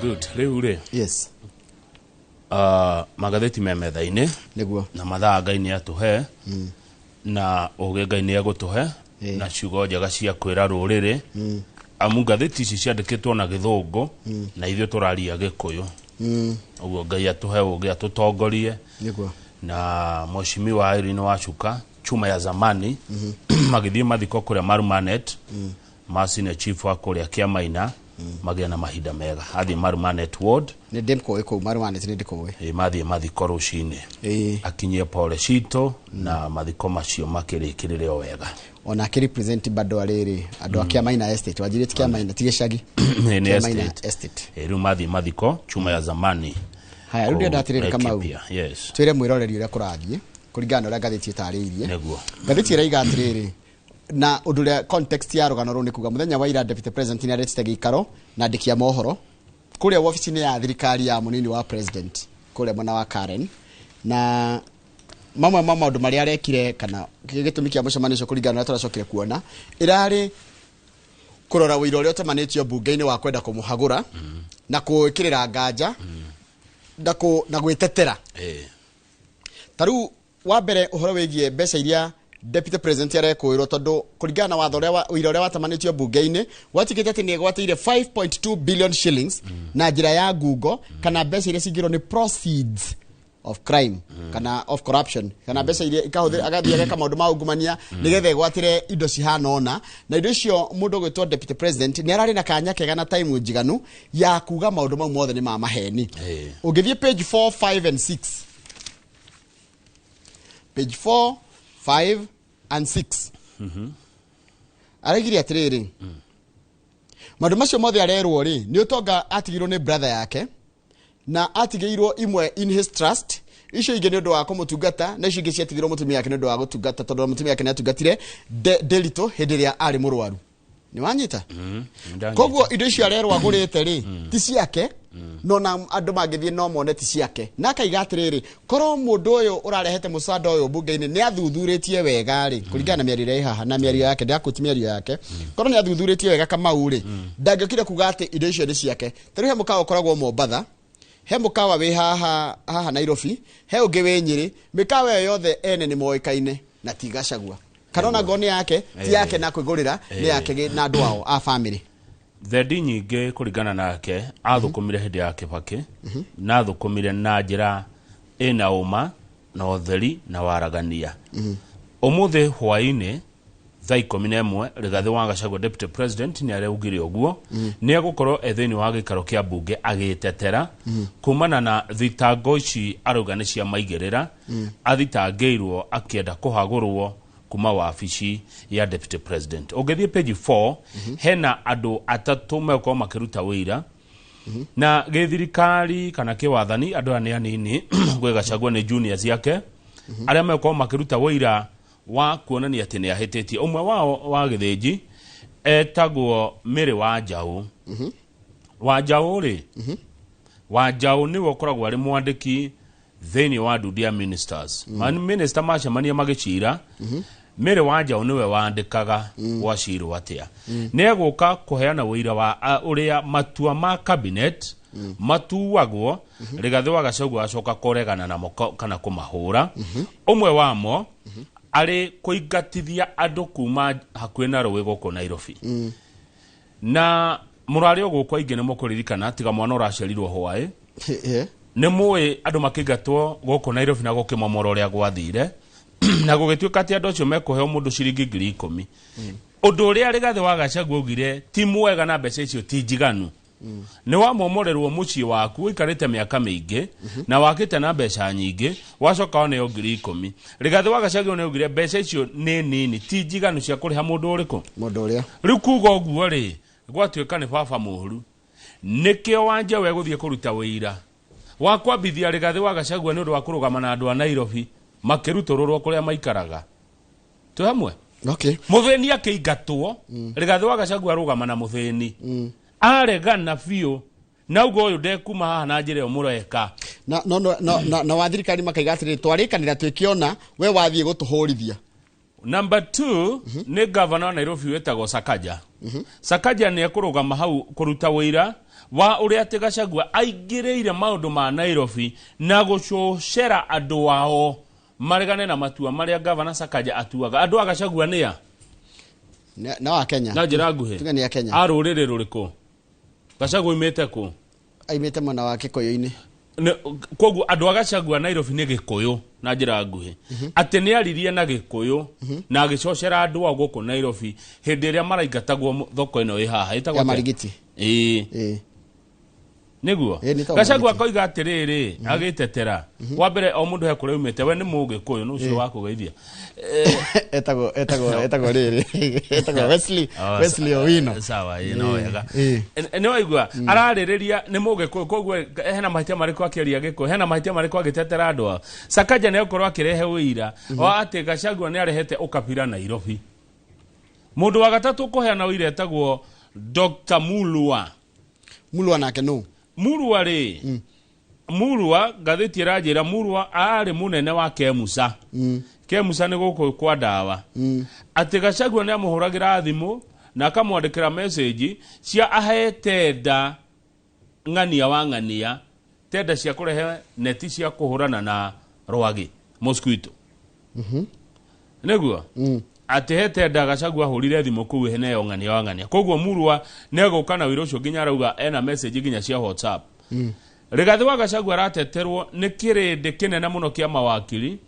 Good. Rĩu rĩ, magathĩti me metha-inĩ na mathaa Ngai nĩ atũhe na ũgĩ Ngai nĩ egũtũhe na ciugo njega cia kwĩra rũrĩrĩ, amu ngathĩti ici ciandĩkĩtwo na Gĩthũngũ na ithuĩ tũraria Gĩkũyũ. Ũguo Ngai atũhe ũgĩ, atũtongorie. Na Mheshimiwa Irene Wacuka chuma ya zamani magĩthiĩ mathiko kũrĩa Marumanet, ma senior chief wa kũrĩa Kĩamaina, magĩe na mahinda mega. Athiĩ Marumanet ward. Nĩ ndĩmkũĩ kũu Marumanet, nĩ ndĩkũĩ. Ĩ, mathiĩ mathiko rũcinĩ. Akinyie pole citũ na mathiko macio makĩrĩkĩrĩre o wega. Ona akĩ represent bado arĩrĩ andũ a Kĩamaina Estate, wanjirĩte Kĩamaina ti gĩcagi. Nĩ Kĩamaina estate. Estate. Ĩ, rĩu mathiĩ mathiko chuma ya zamani. Haya, rĩu ndĩrenda atĩrĩrĩ, Kamau, Laikipia, yes. Twĩre mwĩroreri ũrĩa kũrathiĩ kũringana na ũrĩa ngathĩti ĩtarĩirie. Ngathĩti ĩraiga atĩrĩrĩ, na ũndũ ũrĩa context ya rũgano rũu nĩ kuga mũthenya wa ira deputy president nĩ aretete gĩikaro na andĩki a mohoro kũrĩa wabici-inĩ ya thirikari ya mũnini wa president kũrĩa mwena wa Karen, na mamwe ma maũndũ marĩa arekire kana gĩtũmi kĩa mũcemanio ũcio kũringana na ũrĩa tũracokire kuona ĩrarĩ kũrora ũira ũrĩa ũtamanĩtio mbunge-inĩ wa kwenda kũmũhagũra na kũĩkĩrĩra nganja na gwĩtetera. Ta rĩu wa mbere ũhoro wĩgiĩ mbeca iria deputy president arekũĩrwo, tondũ kũringana na watho ũrĩa ũira ũrĩa watamanĩtio mbunge-inĩ gwatuĩkĩte atĩ nĩ egwatĩire 5.2 billion shillings na njĩra ya ngungo kana mbeca iria cingĩrwo nĩ proceeds of crime kana of corruption kana mbeca iria ikahũthĩra agathiĩ ageka maũndũ ma ungumania nĩgetha egwatĩre indo cihana ũna, na indo icio mũndũ ũgwĩtwo deputy president nĩ ararĩ na kanya kega na time njiganu ya kuga maũndũ mau mothe nĩ ma maheni. Ũngĩthiĩ page 4, 5 and 6, page 4, 5 and 6, araigire atĩrĩrĩ, maũndũ macio mothe arerwo rĩ nĩ ũtonga atigirwo nĩ brother yake na atigĩirwo imwe in his trust, icio ingĩ nĩ ũndũ wa kũmũtungata na icio ingĩ ciatigirwo mũtumia wake nĩ ũndũ wa gũtungata, tondũ mũtumia wake nĩ atungatire Nderitu hĩndĩ ĩrĩa arĩ mũrwaru. Nĩ wanyita? Ndanyita. Koguo indo icio arerwo agũrĩte rĩ ti ciake, no na andũ mangĩthiĩ no mone ti ciake. Na akaiga atĩrĩrĩ, korwo mũndũ ũyũ ũrarehete mũcanda ũyũ mbunge-inĩ nĩ athuthurĩtie wega rĩ, kũringana na mĩario ĩrĩa ĩ haha na mĩario yake, ndĩraquote mĩario yake, korwo nĩ athuthurĩtie wega Kamau rĩ, ndangĩokire kuga atĩ indo icio nĩ ciake. Ta rĩu he mũkawa ũkoragwo Mombatha, he mũkawa wĩ haha haha Nairobi, he ũngĩ wĩ Nyĩrĩ. Mĩkawa ĩyo yothe ene nĩ moĩkaine na ti Gachagua, kana ona ngoo nĩ yake, ti yake na kwĩgũrĩra, nĩ yake na andũ ao a family. Thendi nyingĩ kũringana nake athũkũmire hĩndĩ ya Kĩbakĩ na athũkũmire na njĩra ĩna ũma na ũtheri na waragania. Ũmũthĩ hwaĩ-inĩ thaa 11 Rigathĩ wa Gachagua deputy president nĩ araugire ũguo nĩ egũkorwo e thĩinĩ wa gĩikaro kĩa mbunge agĩtetera kumana na thitango ici arauga nĩ cia maigĩrĩra athitangĩirwo akĩenda kũhagũrwo kuma wabici ya deputy president. Ũngĩthiĩ page 4, hena andũ atatũ megũkorwo makĩruta wĩira na gĩthirikari kana kĩwathani. Andũ aya nĩ anini gwĩ Gachagua, nĩ juniors yake arĩa megũkorwo makĩruta wĩira wa kuonania atĩ nĩ ahĩtĩtie. Ũmwe wao wa Gĩthĩnji etagwo Mĩrĩ wa Njaũ. Wa Njaũ rĩ, wa Njaũ nĩwe ũkoragwo arĩ mwandĩki thĩinĩ wa ndundu ya ministers. Minister macemania magĩcira, Mĩrĩ wa Njaũ nĩwe wandĩkaga gwacirwo atĩa. Nĩ egũka kũheana ũira wa ũrĩa matua ma cabinet matuagwo, Rigathĩ wa Gachagua acoka kũregana namo kana kũmahũra. Ũmwe wamo arĩ kũingatithia andũ kuma hakuhĩ na rũĩ gũkũ Nairobi, na mũrarĩ o gũkũ aingĩ nĩ mũkũririkana tiga mwana ũraciarirwo hwaĩ nĩ mũĩ andũ makĩingatwo gũkũ Nairobi na gũkĩmomora ũrĩa gwathire na gũgĩtuĩka atĩ andũ acio mekũheo mũndũ ciringi 10,000, ũndũ ũrĩa Rigathĩ wa Gachagua augire ti mwega na mbeca icio ti njiganu. Nĩ wamomorerwo mũciĩ waku ũikarĩte mĩaka mĩingĩ na wakĩte na mbeca nyingĩ, wacoka waneo 10,000. Rigathĩ wa Gachagua nĩ augire mbeca icio nĩ nini, ti njiganu cia kũrĩha mũndũ ũrĩkũ. Mũndũ ũrĩa. Rĩu kuga ũguo rĩ, gwatuĩka nĩ baba mũru. Nĩkĩo Wanjaũ egũthiĩ kũruta wĩira wa kwambithia Rigathĩ wa Gachagua nĩ ũndũ wa kũrũgama na andũ a Nairobi makĩrutũrũrwo kũrĩa maikaraga. Twĩ hamwe? Okay. Mũthĩni akĩingatwo, Rigathĩ wa Gachagua arũgama na mũthĩni, aregana biũ na uga ũyũ ndekuma haha na njĩra ĩyo mũreka. Na no no no na, na wa thirikari makaiga atĩrĩrĩ, twarĩkanĩra twĩkĩona we wathiĩ gũtũhũrithia. Number 2 nĩ gavana wa Nairobi wĩtagwo Sakaja. Sakaja nĩ ekũrũgama hau kũruta wĩira wa ũrĩa atĩ Gachagua aingĩrĩire maũndũ ma Nairobi na gũcũcera andũ ao maregane na matua marĩa gavana Sakaja atuaga. Andũ a Gachagua nĩ a? Na wa Kenya. Na njĩra nguhĩ. Tuge nĩ a Kenya. A rũrĩrĩ rũrĩkũ? Gachagua oimĩte kũ? Aimĩte mwena wa Gĩkũyũ-inĩ. Koguo andũ a Gachagua Nairobi nĩ Gĩkũyũ na njĩra nguhĩ. Atĩ nĩ aririe na Gĩkũyũ na agĩcocera andũ ao gũkũ Nairobi hĩndĩ ĩrĩa maraingatagwo thoko ĩno ĩ haha. Ĩtagwo Ya atĩa? Marigiti. Ĩĩ. Ĩĩ. Nĩguo? Ĩĩ, nĩ ta Gachagua Marigiti. akoiga atĩrĩrĩ, agĩtetera. Wa mbere o mũndũ he kũrĩa aumĩte, we nĩ Mũgĩkũyũ, nĩ ũcio wa kũgeithia. Etagwo rĩrĩ. Etagwo Wesley, Wesley Owino. Sawa, ĩĩ, no wega. Ĩĩ. Nĩ waigua, ararĩrĩria nĩ Mũgĩkũyũ, koguo hena mahĩtia marĩkũ akĩaria Gĩkũyũ, hena mahĩtia marĩkũ agĩtetera andũ ao. Sakaja nĩ egũkorwo akĩrehe ũira wa atĩ Gachagua nĩ arehete ũkabira Nairobi. Mũndũ wa gatatũ kũheana ũira etagwo Dr. Mulwa. Mulwa nake nũ? Mulwa rĩ, Mulwa ngathĩti ĩranjĩra Mulwa arĩ mũnene wa Kemusa. Kemusa nĩ gũkũ kwa ndawa. Atĩ Gachagua nĩ amũhũragĩra thimũ na akamwandĩkĩra message cia ahe tenda ng'ania wa ng'ania, tenda cia kũrehe neti cia kũhũrana na rwagĩ, mosquito. Nĩguo? Atĩ he tenda Gachagua ahũrire thimũ kũu ĩneo ng'ania wa ng'ania. Koguo Mulwa nĩ egũka na wĩra ũcio nginya arauga ena message nginya cia WhatsApp. Rigathĩ wa Gachagua arateterwo nĩ kĩrĩndĩ kĩnene mũno kĩa mawakiri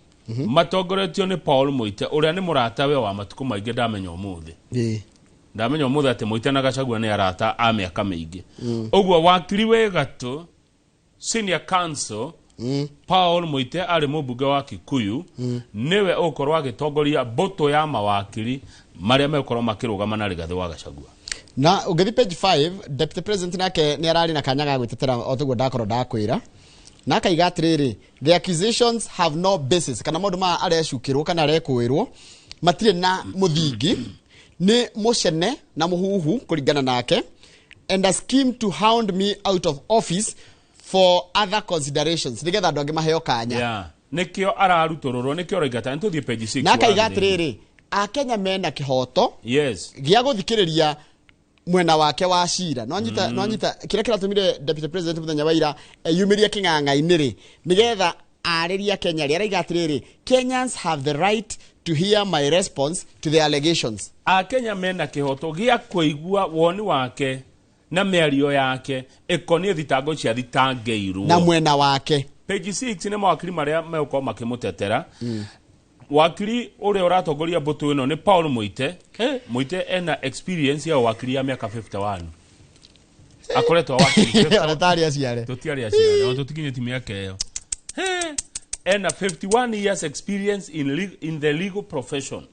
matongoretio nĩ Paul Muite ũrĩa nĩ mũratawe wa matukũ maingĩ ndamenya ũmũthĩ. Ndamenya ũmũthĩ atĩ Muite na Gachagua nĩ arata a mĩaka mĩingĩ. Ũguo wakiri wĩ gatũ senior counsel Paul Muite arĩ mũmbunge wa Kikuyu nĩwe ũgũkorwo agĩtongoria mbũtũ ya mawakiri marĩa megũkorwo makĩrũgama na Rigathĩ wa Gachagua. Na ũngĩthiĩ page 5, Deputy President nake nĩ ararĩ na kanya ga gwĩtetera o toguo ndakorwo ndakwĩra. Na akaiga atĩrĩrĩ, the accusations have no basis, kana maũndũ maya arecukĩrwo kana arekũĩrwo matirĩ na mũthingi, nĩ mũcene na mũhuhu kũringana nake, and a scheme to hound me out of office for other considerations, nĩgetha andũ angĩ maheo kanya. Yeah. Nĩkĩo ararutũrũrwo, nĩkĩo araingata. Nĩ tũthiĩ page 6. Na akaiga atĩrĩrĩ, Akenya mena kĩhoto gĩa gũthikĩrĩria mwena wake wa cira. No anyita, no anyita kĩrĩa kĩratũmire Deputy President mũthenya wa ira eyumĩrie kĩng'ang'a-inĩ rĩ, nĩgetha arĩrie Kenya rĩ, araiga atĩrĩrĩ, Kenyans have the right to hear my response to the allegations. Akenya mena kĩhoto gĩa kũigua woni wake na mĩario yake ĩkoniĩ thitango cia thitangĩirwo na mwena wake. Page 6 nĩ mawakiri marĩa megũkorwo makĩmũtetera. Wakiri ũrĩa ũratongoria mbũtũ ĩno nĩ Paul Muite. Muite ena experience ya wakiri ya mĩaka 51. Akoretwo wakiri. Ona tarĩ aciare. Tũtiarĩ aciare, ona tũtikinyĩtie mĩaka ĩyo. Ena 51 years experience in the legal profession.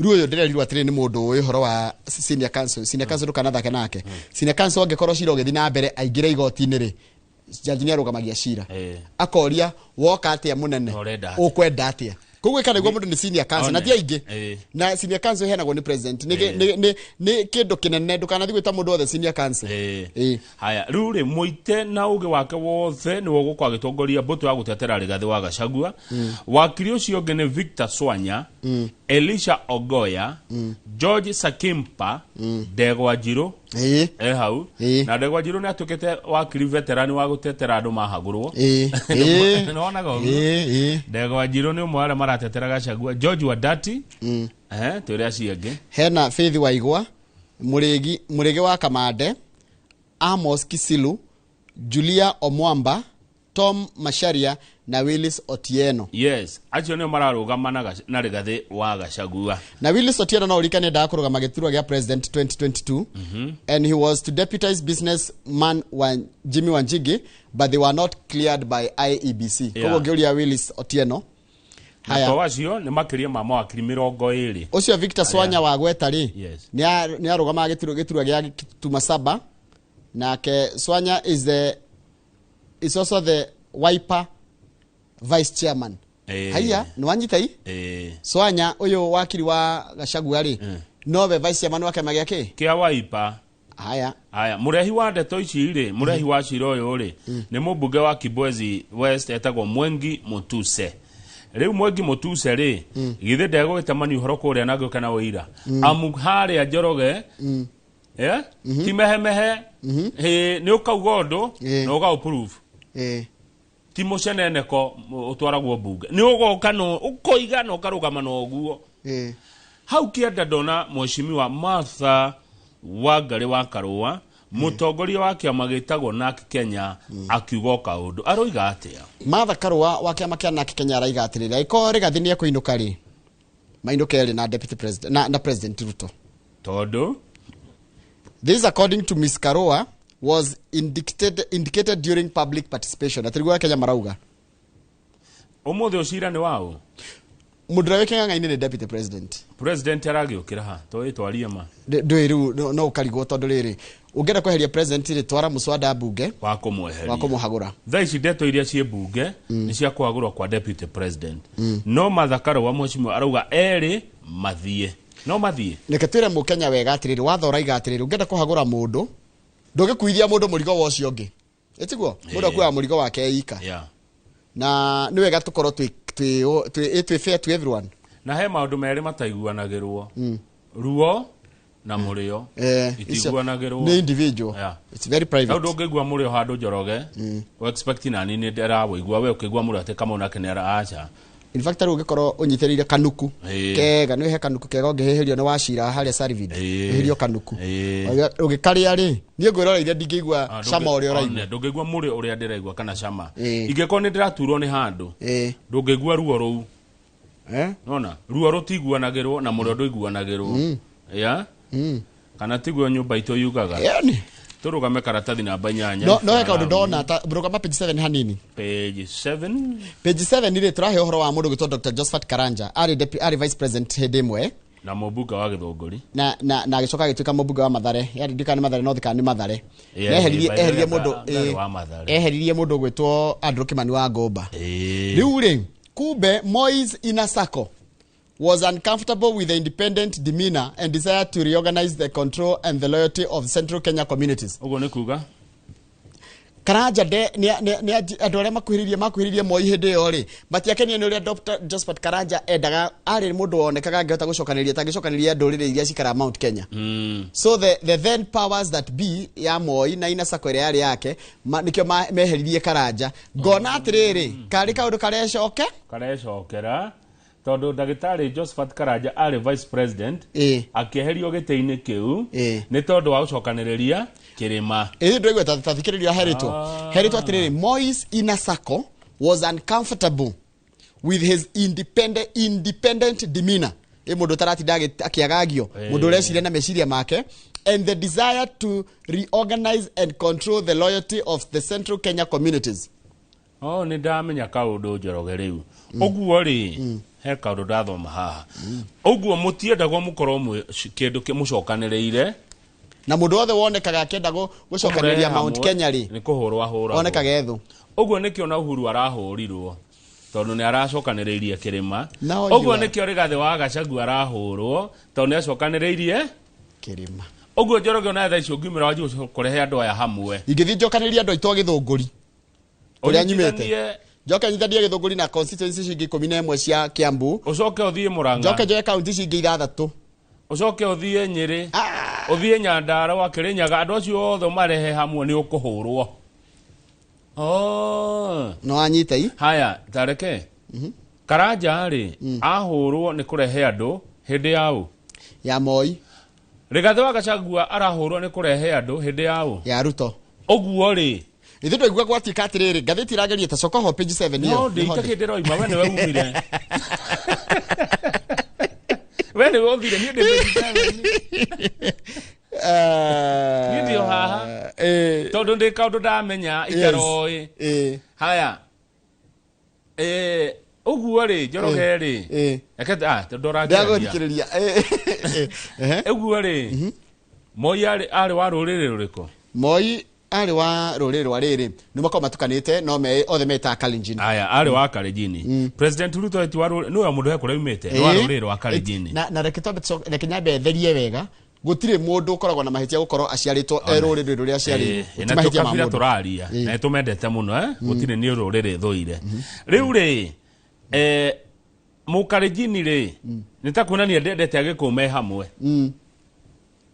Rĩu ũyũ ndĩrerirwo atĩrĩ nĩ mũndũ ũĩ ũhoro wa senior counsel. Senior counsel ndũkanathake nake. Senior counsel angĩkorwo cira ũgĩthiĩ na mbere aingĩre igoti-inĩ rĩ, jaji nĩ arũgamagia cira. Akoria woka atĩa mũnene? Ũrenda atĩa? Ũkwenda atĩa? Koguo ĩka nĩguo mũndũ nĩ senior counsel, na ti aingĩ. Na senior counsel ĩheanagwo nĩ president. Nĩ kĩndũ kĩnene, ndũkanathiĩ gwĩta mũndũ wothe senior counsel. Haya, rĩu rĩ, Muite na ũgĩ wake wothe nĩwe ũgũkorwo agĩtongoria mbũtũ ya gũtetera Rigathĩ wa Gachagua. Wakiri ũcio ũngĩ nĩ Victor Swanya, Elisha Ogoya, George Sakimpa, Ndegwa Njirũ. Hau. Na Ndegwa Njirũ nĩ atuĩkĩte wakiri veteran wa gũtetera andũ mahagũrwo. Nĩ wonaga ũguo? Ndegwa Njirũ nĩ ũmwe wa arĩa maratetera Gachagua. George Wadati. Twĩre acio angĩ. Hena Faith Waigwa, Mũrĩgi wa Kamande, Amos Kisilu, Julia Omwamba, Tom Macharia na Willis Otieno. Yes, acio nĩo mararũgama na Rigathĩ wa Gachagua. Na Willis Otieno no ũririkane endaga kũrũgama gĩturwa gĩa president 2022. And he was to deputize businessman Jimmy Wanjigi, but they were not cleared by IEBC. Koguo ngĩũria Willis Otieno. Na Haya. to acio nĩ makĩria ma mawakiri mĩrongo ĩrĩ. Ũcio Victor Swanya wa gweta rĩ, nĩ arũgamaga gĩturwa gĩa Kituma Saba. Nake Swanya is also the Wiper vice chairman. Haya, nĩ wanyita i? Swanya ũyũ wakiri wa Gachagua rĩ, nowe vice chairman wa kĩama gĩa kĩ? Kĩa Wiper. Haya. Haya, mũrehi wa ndeto ici rĩ, mũrehi wa cira ũyũ rĩ, nĩ mũmbunge wa Kibwezi West etagwo Mwengi Mutuse. Rĩu Mwengi Mũtuse rĩ, githĩ ndegũgĩtemania ũhoro kũrĩa na ngĩũka na ũira amu harĩa Njoroge, eh? Ti mehemehe. Ĩ, nĩ ũkauga ũndũ na ũgaũprove. Ti mũceneneko ũtwaragwo mbunge, nĩ ũgoka no ũkoiga na ũkarũgama na ũguo. Hau kĩanda ndona Mheshimiwa Martha Wangari wa Karũa, mũtongoria wa kĩama gĩtagwo NARC Kenya, akiuga o kaũndũ. Aroiga atĩa? Martha Karua wa kĩama kĩa NARC Kenya araiga atĩrĩrĩ, angĩkorwo Rigathi nĩ ekũinũka rĩ, mainũke erĩ na deputy president na President Ruto. Tondũ This, according to Ms Karua, was indicated during public participation. Atĩ nĩguo Kenya marauga. Ũmũthĩ ũcira nĩ waũ? Mũndũ ũrĩa wĩ kĩng'ang'a-inĩ nĩ deputy president. President aragĩũkĩra ha tũĩ twarie ma? Ndũĩ rĩu no ũkarigwo, tondũ rĩrĩ, ũngĩenda kweheria president rĩ, twara mũswada mbunge wa kũmweheria, wa kũmũhagũra. Thaa ici ndeto iria ciĩ mbunge nĩ cia kũhagũrwo kwa deputy president, no Martha Karũa mheshimiwa arauga erĩ mathiĩ, no mathiĩ. Reke twĩre mũkenya wega atĩrĩrĩ, watho ũraiga atĩrĩrĩ, ũngĩenda kũhagũra mũndũ, ndũngĩkuithia mũndũ mũrigo wa ũcio ũngĩ, ĩtiguo? Mũndũ akuaga mũrigo wake ika. Na nĩ wega tũkorwo twĩ fair to everyone. Na he maũndũ merĩ mataiguanagĩrwo, ruo na mũrĩo. Itiguanagĩrwo. Nĩ individual. It's very private. Hau ndũngĩigua mũrĩo handũ Njoroge o expect nani nĩ ndĩrawĩigua, we ũkĩigua mũrĩo atĩ Kamau nake nĩ ara aca. In fact, rĩu ũngĩkorwo ũnyitĩrĩire kanuku kega, nĩ he kanuku kega ũngĩhĩhĩrio nĩ wacira harĩa Sarvid, hĩhĩrio kanuku. Ũgĩkarĩa rĩ, niĩ ngwĩroreire ndingĩigua cama ũrĩa ũraigua. Ndũngĩigua mũrĩo ũrĩa ndĩraigua kana cama. Ingĩkorwo nĩ ndĩraturwo nĩ handũ, ndũngĩigua ruo rũu. Nona ruo rũtiguanagĩrwo na mũrĩo ndũiguanagĩrwo ya kana tiguo nyũmba itũ yugaga. Ĩni. Tũrũgame karatathi namba 8. No he kaũndũ ndona ta rũgama page 7 hanini. Page 7. Page 7 rĩ, tũrahe ũhoro wa mũndũ gwĩtwo Dr. Josephat Karanja, arĩ vice president hĩndĩ ĩmwe na mũmbunge wa Gĩthũngũri. Na agĩcoka agĩtuĩka mũmbunge wa Mathare, yarĩ ndika nĩ Mathare North kana nĩ Mathare. Yeah, Na eheririe by the way, eheririe mũndũ ndarĩ wa Mathare. Eheririe mũndũ gwĩtwo Andrew Kimani wa Ngũmba. Rĩu rĩ, kumbe Moi's inner circle was uncomfortable with the independent demeanor and desire to reorganize the control and the loyalty of Central Kenya communities. Ũguo nĩ kuga Karanja de nĩ andũ arĩa makuhĩrĩirie Moi hĩndĩ ĩyo rĩ, matiakenio nĩ ũrĩa Dr. Josephat Karanja endaga, arĩ mũndũ wonekaga angĩhota gũcokanĩrĩria, tangĩcokanĩrĩria ndũrĩrĩ iria cikaraga Mount Kenya. So the then powers that be ya Moi na inner circle ĩrĩa yarĩ yake nĩkĩo meheririe Karanja. Ngona atĩrĩrĩ, karĩ kaũndũ karecoke karecokera, tondũ ndagĩtarĩ Josephat Karanja arĩ vice president, akĩeherio gĩtĩ-inĩ kĩu nĩ tondũ wa gũcokanĩrĩria kĩrĩma. Ĩĩ, ndũraigua ta thikĩrĩria heritwo. Heritwo atĩrĩrĩ, Moi's inner circle was uncomfortable with his independent demeanor, ĩ mũndũ ũtaratinda akĩagagio, mũndũ ũreciria na meciria make, and the desire to reorganize and control the loyalty of the Central Kenya communities. Oh, nĩ ndamenya kaũndũ Njoroge rĩu. Ũguo rĩ, he kaũndũ ndathoma haha. Ũguo mũtiendagwo mũkorwo mwĩ kĩndũ mũcokanĩrĩire. Na mũndũ wothe wonekaga akĩenda gũcokanĩrĩria Kũmũrehe Mount hamwe, Kenya rĩ, nĩ kũhũrwo ahũragwo. Onekaga ethũ. Ũguo nĩkĩo na Uhuru arahũrirwo, tondũ nĩ aracokanĩrĩirie kĩrĩma. No Ũguo nĩkĩo Rigathĩ wa Gachagua arahũrwo, tondũ nĩ acokanĩrĩirie kĩrĩma. Ũguo Njoroge ona thaa ici ũngiumĩra wanjie kũrehe andũ aya hamwe, Ingĩthiĩ njokanĩrĩrie andũ aitũ a Gĩthũngũri kũrĩa nyumĩte, Ũnyitithanie- njoke nyitithanie Gĩthũngũri na constituency cingĩ 11 cia Kiambu, ũcoke ũthiĩ Mũrang'a, njoke njoe kaunti cingĩ ithathatũ, ũcoke ũthiĩ Nyĩrĩ, ũthiĩ Nyandarũa, Kĩrĩnyaga, andũ acio othe ũmarehe hamwe, nĩ ũkũhũrwo. Oh. No wanyita i Haya, tareke Karanja rĩ, ahũrwo nĩ kũrehe andũ hĩndĩ ya ũ? Ya Moi. Rigathĩ wa Gachagua arahũrwo nĩ kũrehe andũ hĩndĩ ya ũ? Ya Ruto. Ũguo rĩ, Ithuĩ ndwaigua gwatuĩka atĩrĩrĩ, ngathĩti ĩrageria ta coka ho page 7 no ĩyo. ndĩite kĩndĩ ndĩroima, we nĩwe umire, we nĩwe ũthire, niĩ ndĩ page 7. Niĩ ndĩ o haha. Tondũ ndĩ kaũndũ ndamenya itaroĩ. Haya, ũguo rĩ, Njoroge rĩ, reke ndorangĩragia. Ndagũthikĩrĩria. Ũguo rĩ, Moi arĩ wa rũrĩrĩ rũrĩkũ? Moi arĩ wa rũrĩrĩ rwa rĩrĩ, nĩ makorwo matukanĩte, no me othe metaga Kalenjin. Aya, arĩ wa Kalenjini. President Ruto ti wa rũrĩrĩ, nĩwe mũndũ he kũrĩa umĩte, nĩ wa rũrĩrĩ rwa Kalenjini. Na reke twambe reke nyambe therie wega, gũtirĩ mũndũ ũkoragwo na mahĩtia gũkorwo aciarĩtwo e rũrĩrĩ rũrĩa aciarĩirwo. Ti Na mahĩtia ma kabira mũndũ. tũraria na nĩtũmendete mũno, eh? Gũtirĩ nĩ rũrĩrĩ thũire. Rĩu rĩ, Mũkarenjini rĩ, nĩ ta kuonania ndendete Agĩkũyũ me hamwe.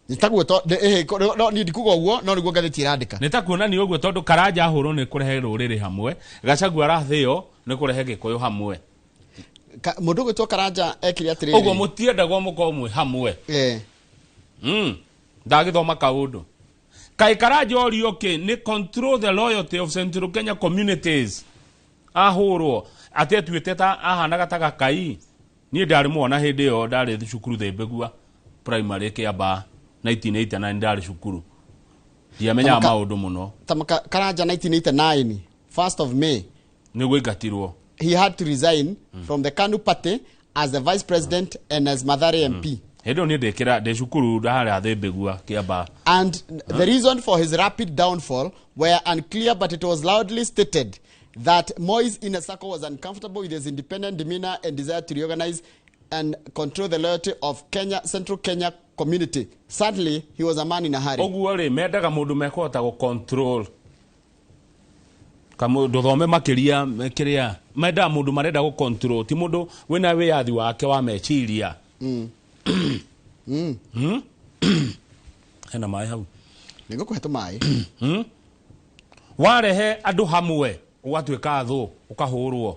Nĩtaguo to no niĩ ndikuga ũguo, no nĩguo ngathĩti ĩrandĩka. Nĩ ta kuonania ũguo tondũ Karanja ahũrwo nĩ kũrehe rũrĩrĩ hamwe, Gachagua arathĩo nĩ kũrehe Gĩkũyũ hamwe. Mũndũ ũgwĩtwo Karanja ekire atĩrĩrĩ. Ũguo mũtiendagwo mũkorwo mwĩ hamwe. Ndagĩthoma kaũndũ. Kaĩ Karanja orio kĩ nĩ control the loyalty of Central Kenya communities. Ahũrwo atĩ atuĩte ta ahanaga ta gakai. Niĩ ndarĩ mwana hĩndĩ ĩyo, ndarĩ cukuru Thĩmbĩgua primary Kĩambaa 1989, ndarĩ cukuru, ndiamenyaga maũndũ mũno. Ta Karanja 1989 1st of May nĩguo ingatirwo. He had to resign from the KANU party as the vice president and as Mathare MP. Hĩndĩ ĩyo niĩ ndĩkĩra ndĩ cukuru ndaharĩa Thĩmbĩgua Kĩambaa. And the reason for his rapid downfall were unclear, but it was loudly stated that Moi's inner circle was uncomfortable with his independent demeanor and desire to reorganize and control the loyalty of Kenya, Central Kenya community. Sadly, he was a man in a hurry. Ũguo rĩ, mendaga mũndũ mekũhota gũ control ndũthome makĩria kĩrĩa mendaga, mũndũ marenda gũ control, ti mũndũ wĩna wĩyathi wake wa meciria. Hena maĩ hau? Nĩngũkũhe tũmaĩ. Warehe andũ hamwe ũgatuĩka thũ, ũkahũrwo.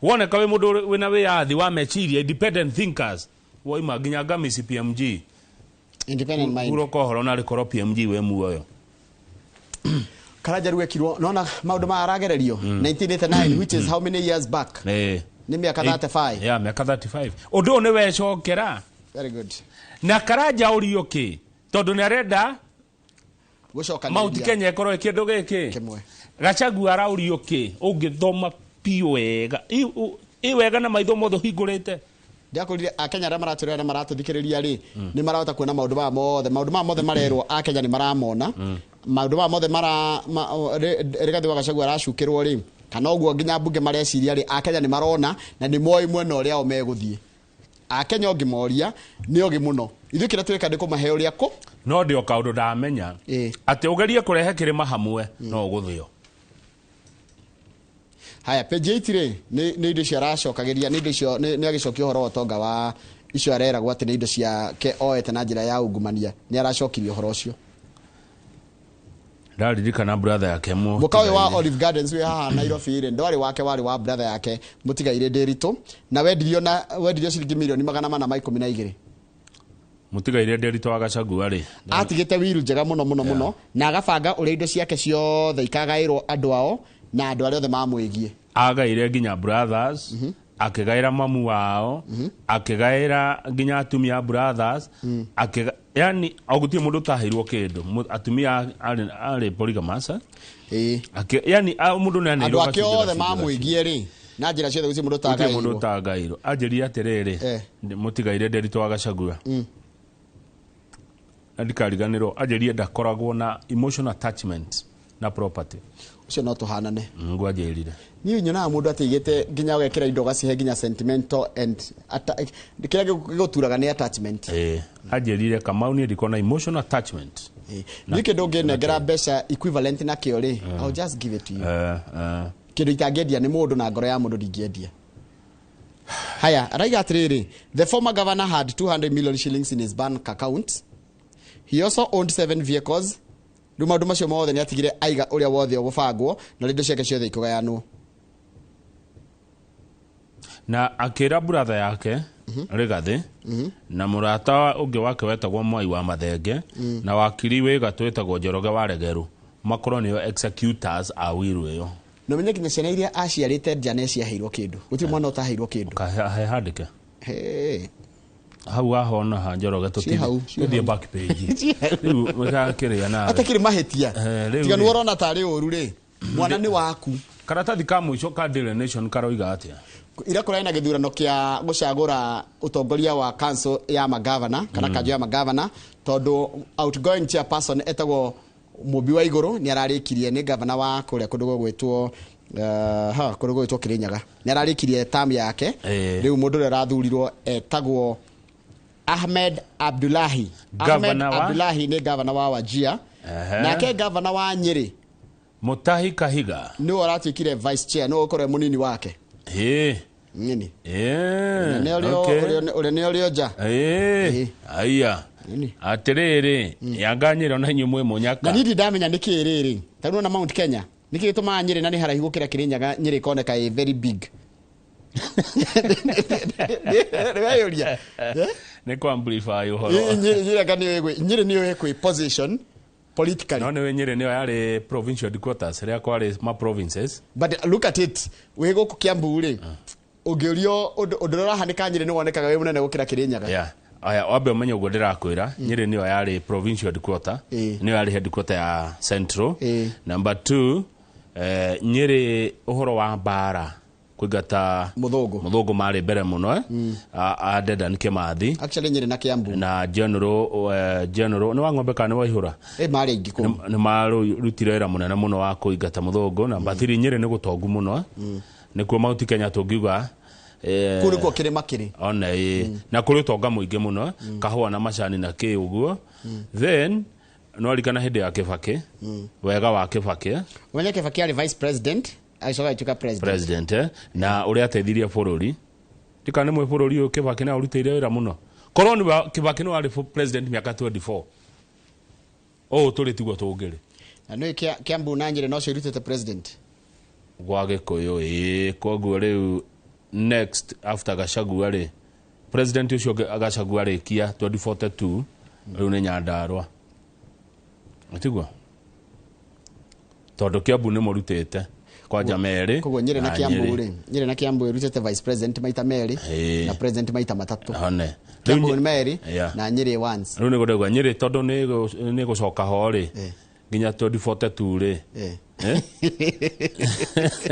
Woneka wĩ mũndũ wĩna wĩyathi wa meciria, independent thinkers, woima nginya Ngamisi PMG. Independent mind. Hurũka ũhoro na rĩkorwo PMG wĩ muoyo. Karanja rĩu ekirwo, nona maũndũ maya aragererio 1989, which is how many years back? Nĩ mĩaka 35. Ya mĩaka 35. Ũndũ ũyũ nĩ wecokera. Very good. Na Karanja ũrio kĩ tondũ nĩ arenda gũcokanĩrĩria Mount Kenya ĩkorwo ĩ kĩndũ gĩkĩ kĩmwe. Gachagua araurio kĩ ũngĩthoma piũ wega ĩ wega na maitho mothe ũhingũrĩte. Ndiakwĩrire Akenya arĩa maratũrora na maratũthikĩrĩria rĩ, nĩ marahota kuona maũndũ maya mothe, maũndũ maya mothe marerwo Akenya nĩ maramona, maũndũ maya mothe mara Rigathĩ wa Gachagua aracukĩrwo rĩ, kana ũguo nginya mbunge mareciria rĩ, Akenya nĩ marona na nĩ moĩ mwena ũrĩa o megũthiĩ. Akenya ũngĩmoria nĩ ogĩ mũno, ithuĩ kĩrĩa twĩka nĩ kũmahe ũrĩa kũ No ndĩ o kaũndũ ndamenya atĩ ũgerie kũrehe kĩrĩma hamwe no ũgũthĩo. Haya, page 8 rĩ, nĩ indo icio aracokagĩria, nĩ indo icio nĩ agĩcokia ũhoro wa ũtonga wa icio areragwo atĩ nĩ indo ciake oete na njĩra ya ungumania, nĩ aracokirie ũhoro ũcio. Ndaririkana brother yake mũka ũyũ wa Olive Gardens wĩ haha Nairobi rĩ, ndwarĩ wake, warĩ wa brother yake mũtigairĩ Ndĩritũ, na wendirio na wendirio ciringi mirioni 412. Mũtigairĩ Ndĩritũ wa Gachagua rĩ, atigĩte will njega mũno mũno mũno, na agabanga ũrĩa indo ciake ciothe ikagaĩrwo andũ ao na andũ arĩa othe mamwĩgiĩ. Agaire nginya brothers, akĩgaĩra mamu wao, akĩgaĩra nginya atumia a brothers, yani o gũtirĩ mũndũ ũtaheirwo kĩndũ. Atumia arĩ polygamous. Yani mũndũ nĩ aneirwo andũ ake othe mamwĩgiĩ rĩ na njĩra ciothe, gũtirĩ mũndũ ũtagaĩirwo. Gũtirĩ mũndũ ũtagaĩirwo. Anjĩrire atĩrĩrĩ, mũtigaire Ndĩritũ wa Gachagua, na ndikariganĩrwo, anjĩrire ndakoragwo na emotional attachment na property. Ũcio no tũhanane. Ngwanjĩrire niĩ nyonaga mũndũ atigĩte nginya ũgekĩra indo ũgacihe nginya sentimental and kĩrĩa gĩgũturaga nĩ attachment. Anjĩrire Kamau niĩ ndikoragwo na emotional attachment. Niĩ kĩndũ ũngĩnengera mbeca equivalent nakĩo rĩ, I'll just give it to you. Kĩndũ itangĩendia nĩ mũndũ na ngoro ya mũndũ ndingĩendia. Haya, araiga atĩrĩrĩ, the former governor had 200 million shillings in his bank account. He also owned 7 vehicles. Rĩu maũndũ macio mothe nĩ atigire aiga ũrĩa wothe ũgũbangwo na indo ciake ciothe ikũgayanwo. Na akĩra brother yake Rigathĩ na mũrata ũngĩ wake wetagwo Mwai wa Mathenge na wakiri wĩ gatũ wĩtagwo Njoroge wa Regeru makorwo nĩo executors a will ĩyo. Na ũmenye nginya ciana iria aciarĩte nja nĩ ciaheirwo kĩndũ, gũtirĩ mwana ũtaheirwo kĩndũ. He handĩke hau wahona ha Njoroge tũthiĩ back page rĩu gakĩrĩa nawe atakĩrĩ mahĩtia tiga nĩ ũrona tarĩ ũru rĩ, mwana nĩ waku. Karatathi ka mũico ka Daily Nation karoiga atĩa? Ira kũrarĩ na gĩthurano kĩa gũcagũra ũtongoria wa council ya magavana kana kanjũ ya magavana, tondũ outgoing chairperson etagwo Mũmbi wa Igũrũ nĩ ararĩkirie, nĩ gavana wa kũrĩa kũndũ gũgwĩtwo kũndũ gũgwĩtwo Kĩrĩnyaga, nĩ ararĩkirie term yake. Rĩu mũndũ ũrĩa ũrathurirwo etagwo Ahmed Abdullahi. Ahmed Abdullahi nĩ gavana wa Wajir. Nake gavana wa Nyeri Mutahi Kahiga nĩwe ũratuĩkire vice chair, nĩwe ũkorwo mũnini wake. Ĩĩ. Nini. Ĩĩ. Nĩ ũrĩa Okay. ũrĩa nĩ ũrĩa nja. Ĩĩ. Ĩĩ. Aya. Nini. Atĩrĩrĩ, yanga Nyĩrĩ ona inyuĩ mwĩ mũnyaka. Na niĩ ndirĩ ndamenya nĩkĩ rĩrĩ. Ta rĩu na Mount Kenya. Nĩkĩ gĩtũmaga Nyĩrĩ na nĩ haraihu gũkĩra Kĩrĩnyaga Nyĩrĩ ĩkoneka ĩ very big. Nĩweyũria. Nĩ kũ amplify ũhoro. Nyĩrĩ anga nĩyo Nyĩrĩ nĩyo ĩkwĩ position politically. No nĩwe Nyĩrĩ nĩyo yarĩ provincial headquarters rĩrĩa kwarĩ ma provinces. But look at it. Wĩ gũkũ Kiambu rĩ. Ũngĩũrio ũndũ ũrĩa ũrahanĩka Nyĩrĩ nĩ wonekaga wĩ mũnene gũkĩra Kĩrĩnyaga. Yeah. Aya, wambe ũmenye ũguo ndĩrakwĩra, Nyĩrĩ nĩyo yarĩ provincial headquarter, nĩyo yarĩ headquarter ya central. Number 2, Nyĩrĩ ũhoro wa mbara kũingata Mũthũngũ. Mũthũngũ marĩ mbere mũno, a Dedan Kimathi. Actually Nyĩrĩ na Kiambu. Na general, general nĩ wa ng'ombe kana nĩ wa ihũra? Marĩ aingĩ kũu. Nĩ marutire wĩra mũnene mũno wa kũingata mũthũngũ. Number 3, Nyĩrĩ nĩ gũtongu mũno. Nĩkuo Mount Kenya tũngiuga, Kũu nĩkuo kĩrĩma kĩrĩ. One, na kũrĩ ũtonga mũingĩ mũno, kahũa na macani na kĩ ũguo. Then no arikana hĩndĩ ya Kibaki, wega wa Kibaki. Ũmenye Kibaki arĩ vice president, agĩcoka agĩtuĩka president. President, na ũrĩa ateithirie bũrũri. Ndikana nĩ mwĩ bũrũri ũyũ Kibaki nĩ arutĩire wĩra mũno. Korwo nĩ Kibaki nĩ warĩ president mĩaka 24. Ũũ tũrĩ tiguo tũngĩrĩ. Na nĩ Kiambu na Nyĩrĩ nocio irutĩte president. Gwa Gĩkũyũ, ĩĩ, koguo rĩu next after Gachagua rĩ, president ũcio ũngĩ Gachagua arĩkia 2042, rĩu nĩ Nyandarua. Tiguo? Tondũ Kiambu nĩ mũrutĩte kwanja merĩ. Koguo Nyĩrĩ na na Kiambu Nyĩrĩ. rĩ, Nyĩrĩ na Kiambu ĩrutĩte vice president maita merĩ na president maita matatũ. One. Kiambu nĩ merĩ Yeah. na Nyĩrĩ once. Rĩu nĩguo ndauga Nyĩrĩ tondũ nĩ gũcoka ho rĩ, nginya 2042 rĩ.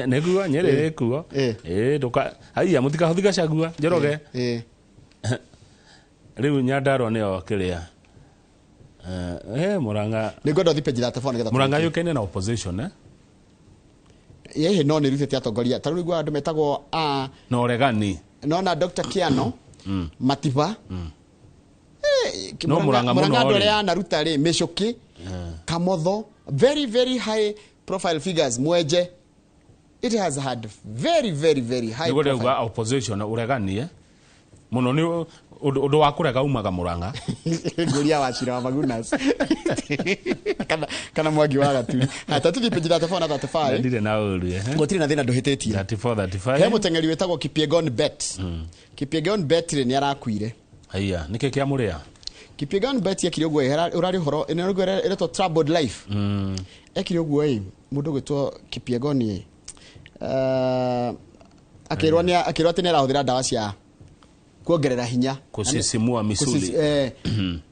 Nĩguo Nyĩrĩ ĩkuo. Ndũka haiya mũtikahũthie Gachagua Njoroge. Rĩu Nyandarua nĩyo kĩrĩa. Murang'a. Nĩ ngwenda ũthiĩ page 34 nĩgetha Murang'a tũrĩkie. yũkaine na opposition, eh? Ĩhĩ, no nĩ rutĩte atongoria. Ta rĩu nĩguo andũ metagwo a Na ũregani. No na Dr. Kiano, Matiba. No Murang'a mũno Murang'a andũ rĩ. arĩa anaruta rĩ, Mĩcũkĩ, Kamotho, very very high profile figures, Mwenje. It has had very very very high Nĩguo profile. ndauga opposition ũregani, eh? Mũno nĩ ũndũ wa kũrega umaga Murang'a. Nguria wa Cira wa Magunas. Kana Mwangi wa Gaturi. Haya, tũthiĩ page 34 na 35. Ndirĩ na ũru, eh? Gũtirĩ na thĩna ndũhĩtĩtie. 34, 35. He mũteng'eri wĩtagwo Kipyegon Bett. Kipyegon Bett rĩ, nĩ arakuire. Haiya, nĩkĩ kĩamũrĩa? Kipyegon Bett ekire ũguo, ũrarĩ ũhoro, ĩno nĩguo ĩretwo Troubled Life. Ekire ũguo ĩ, mũndũ ũgwĩtwo Kipyegon ĩ, akĩrwo nĩ, akĩrwo atĩ nĩ arahũthĩra ndawa cia kuongerera hinya. Kusisimua misuli.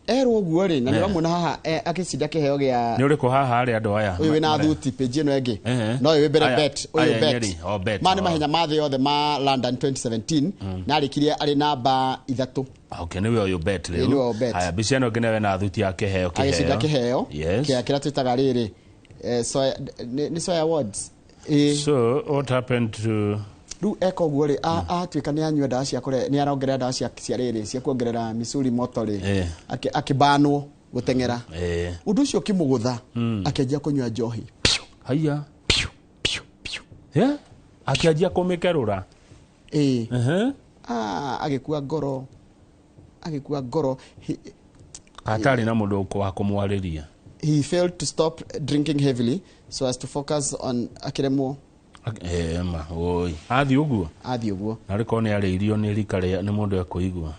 Erwo ũguo rĩ, na nĩ ũramuona haha, akĩcinda kĩheo gĩa Nĩ ũrĩkũ haha harĩ andũ aya? Ũyũ wĩna thuti, page ĩno ĩngĩ. No ũyũ wĩ mbere Bet, ũyũ Aya, Bet. Nyeri, o Bet, Maya nĩ o. mahenya ma thĩ yothe ma London 2017, na arĩkirie arĩ namba 3. Okay, nĩwe ũyũ Bet rĩu. Ĩĩ, nĩwe ũyũ Bet. Aya, mbica ĩno ĩngĩ nĩwe na thuti ya kĩheo, kĩheo. Agĩcinda kĩheo. Yes. Kĩa kĩrĩa twĩtaga rĩrĩ, soya, nĩ soya awards. Ĩĩ. So, what happened to Rĩu eka ũguo rĩ, atuĩka nĩ anyua ndawa cia kũre, nĩ arongerera ndawa cia rĩrĩ, cia kuongerera misuli moto rĩ, akĩbanwo gũteng'era. Ũndũ ũcio ũkĩmũgũtha, akĩanjia kũnyua njohi. Piu. Haiya. Piu, piu, piu. Akĩanjia kũmĩkerũra. Agĩkua ngoro. Agĩkua ngoro. Atarĩ na mũndũ wa kũmwarĩria. He failed to stop drinking heavily so as to focus on akĩremwo. Ma, oi. Athiĩ ũguo? Athiĩ ũguo. Na rĩkorwo nĩ arĩirio nĩ rika rĩa, nĩ mũndũ ekũigua.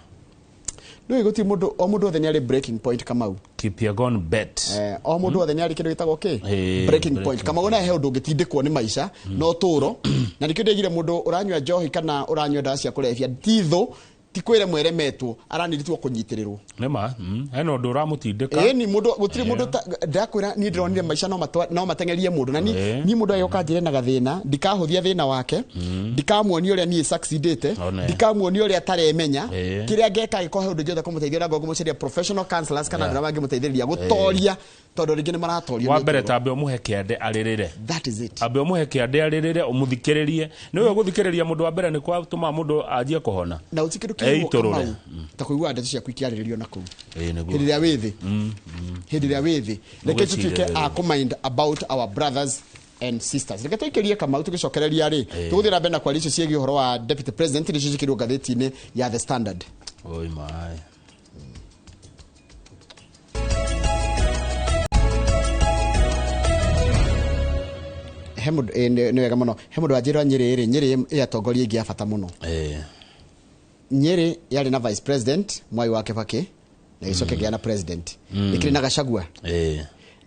Nĩũĩ gũtirĩ mũndũ, o mũndũ wothe nĩ arĩ breaking point Kamau. Kipyegon Bet. O mũndũ wothe nĩ arĩ kĩndũ gĩtagwo kĩ? Breaking Breaking point. Kamau na he ũndũ ũngĩtindĩkwo nĩ maica, na ũtũũro. Na nĩkĩo ndĩgire mũndũ ũranyua njohi kana ũranyua ndawa cia kũrebia, ti thũ, ti kwĩre mweremetwo, aranĩrĩtwo kũnyitĩrĩrwo. Nĩ ma, hena ũndũ ũramũtindĩka. Ĩĩ, ni mũndũ, gũtirĩ mũndũ ta, ndakwĩra niĩ ndĩronire maica no mateng'erie mũndũ. Na niĩ mũndũ agĩũka njĩre na gathĩna, ndikahũthia thĩna wake, ndikamuonia ũrĩa niĩ succeedĩte, ndikamuonia ũrĩa ataremenya. Kĩrĩa ngeka angĩkorwo he ũndũ ingĩhota kũmũteithia, na ngũmũcaria professional counselors kana andũ arĩa mangĩmũteithĩrĩria gũtoria, tondũ rĩngĩ nĩ maratorio Wa nĩ mbere ũtũũro. tambe ũmũhe kĩande arĩrĩre. That is it. Ambe ũmũhe kĩande arĩrĩre, ũmũthikĩrĩrie. Nĩ ũĩ gũthikĩrĩria mũndũ wa mbere nĩ kwatũma mũndũ anjie kũhona. Na gũtirĩ kĩndũ kĩrĩ Eitũrũre. Kamau, ta kũigua ndeto ciaku ikĩarĩrĩrio na kũu. Ĩĩ, nĩguo. Hĩndĩ ĩrĩa wĩ thĩ. Hĩndĩ ĩrĩa wĩ thĩ. Reke Nĩgwĩcirĩria. tũtuĩke a kũmind about our brothers and sisters. Reke tũikĩrie Kamau tũgĩcokereria rĩ, tũgũthiĩ na mbere na kwaria icio ciĩgiĩ ũhoro wa deputy president nĩcio ciĩkĩrwo ngathĩti-inĩ ya The Standard. Oi my. He mũndũ nĩ wega mũno, he mũndũ wanjĩra Nyĩrĩ rĩ, Nyĩrĩ ĩ atongoria aingĩ a bata mũno. Nyĩrĩ yarĩ na vice president Mwai wa Kibaki na gĩcoke kĩgĩa na president. Ndĩkĩrĩ na Gachagua.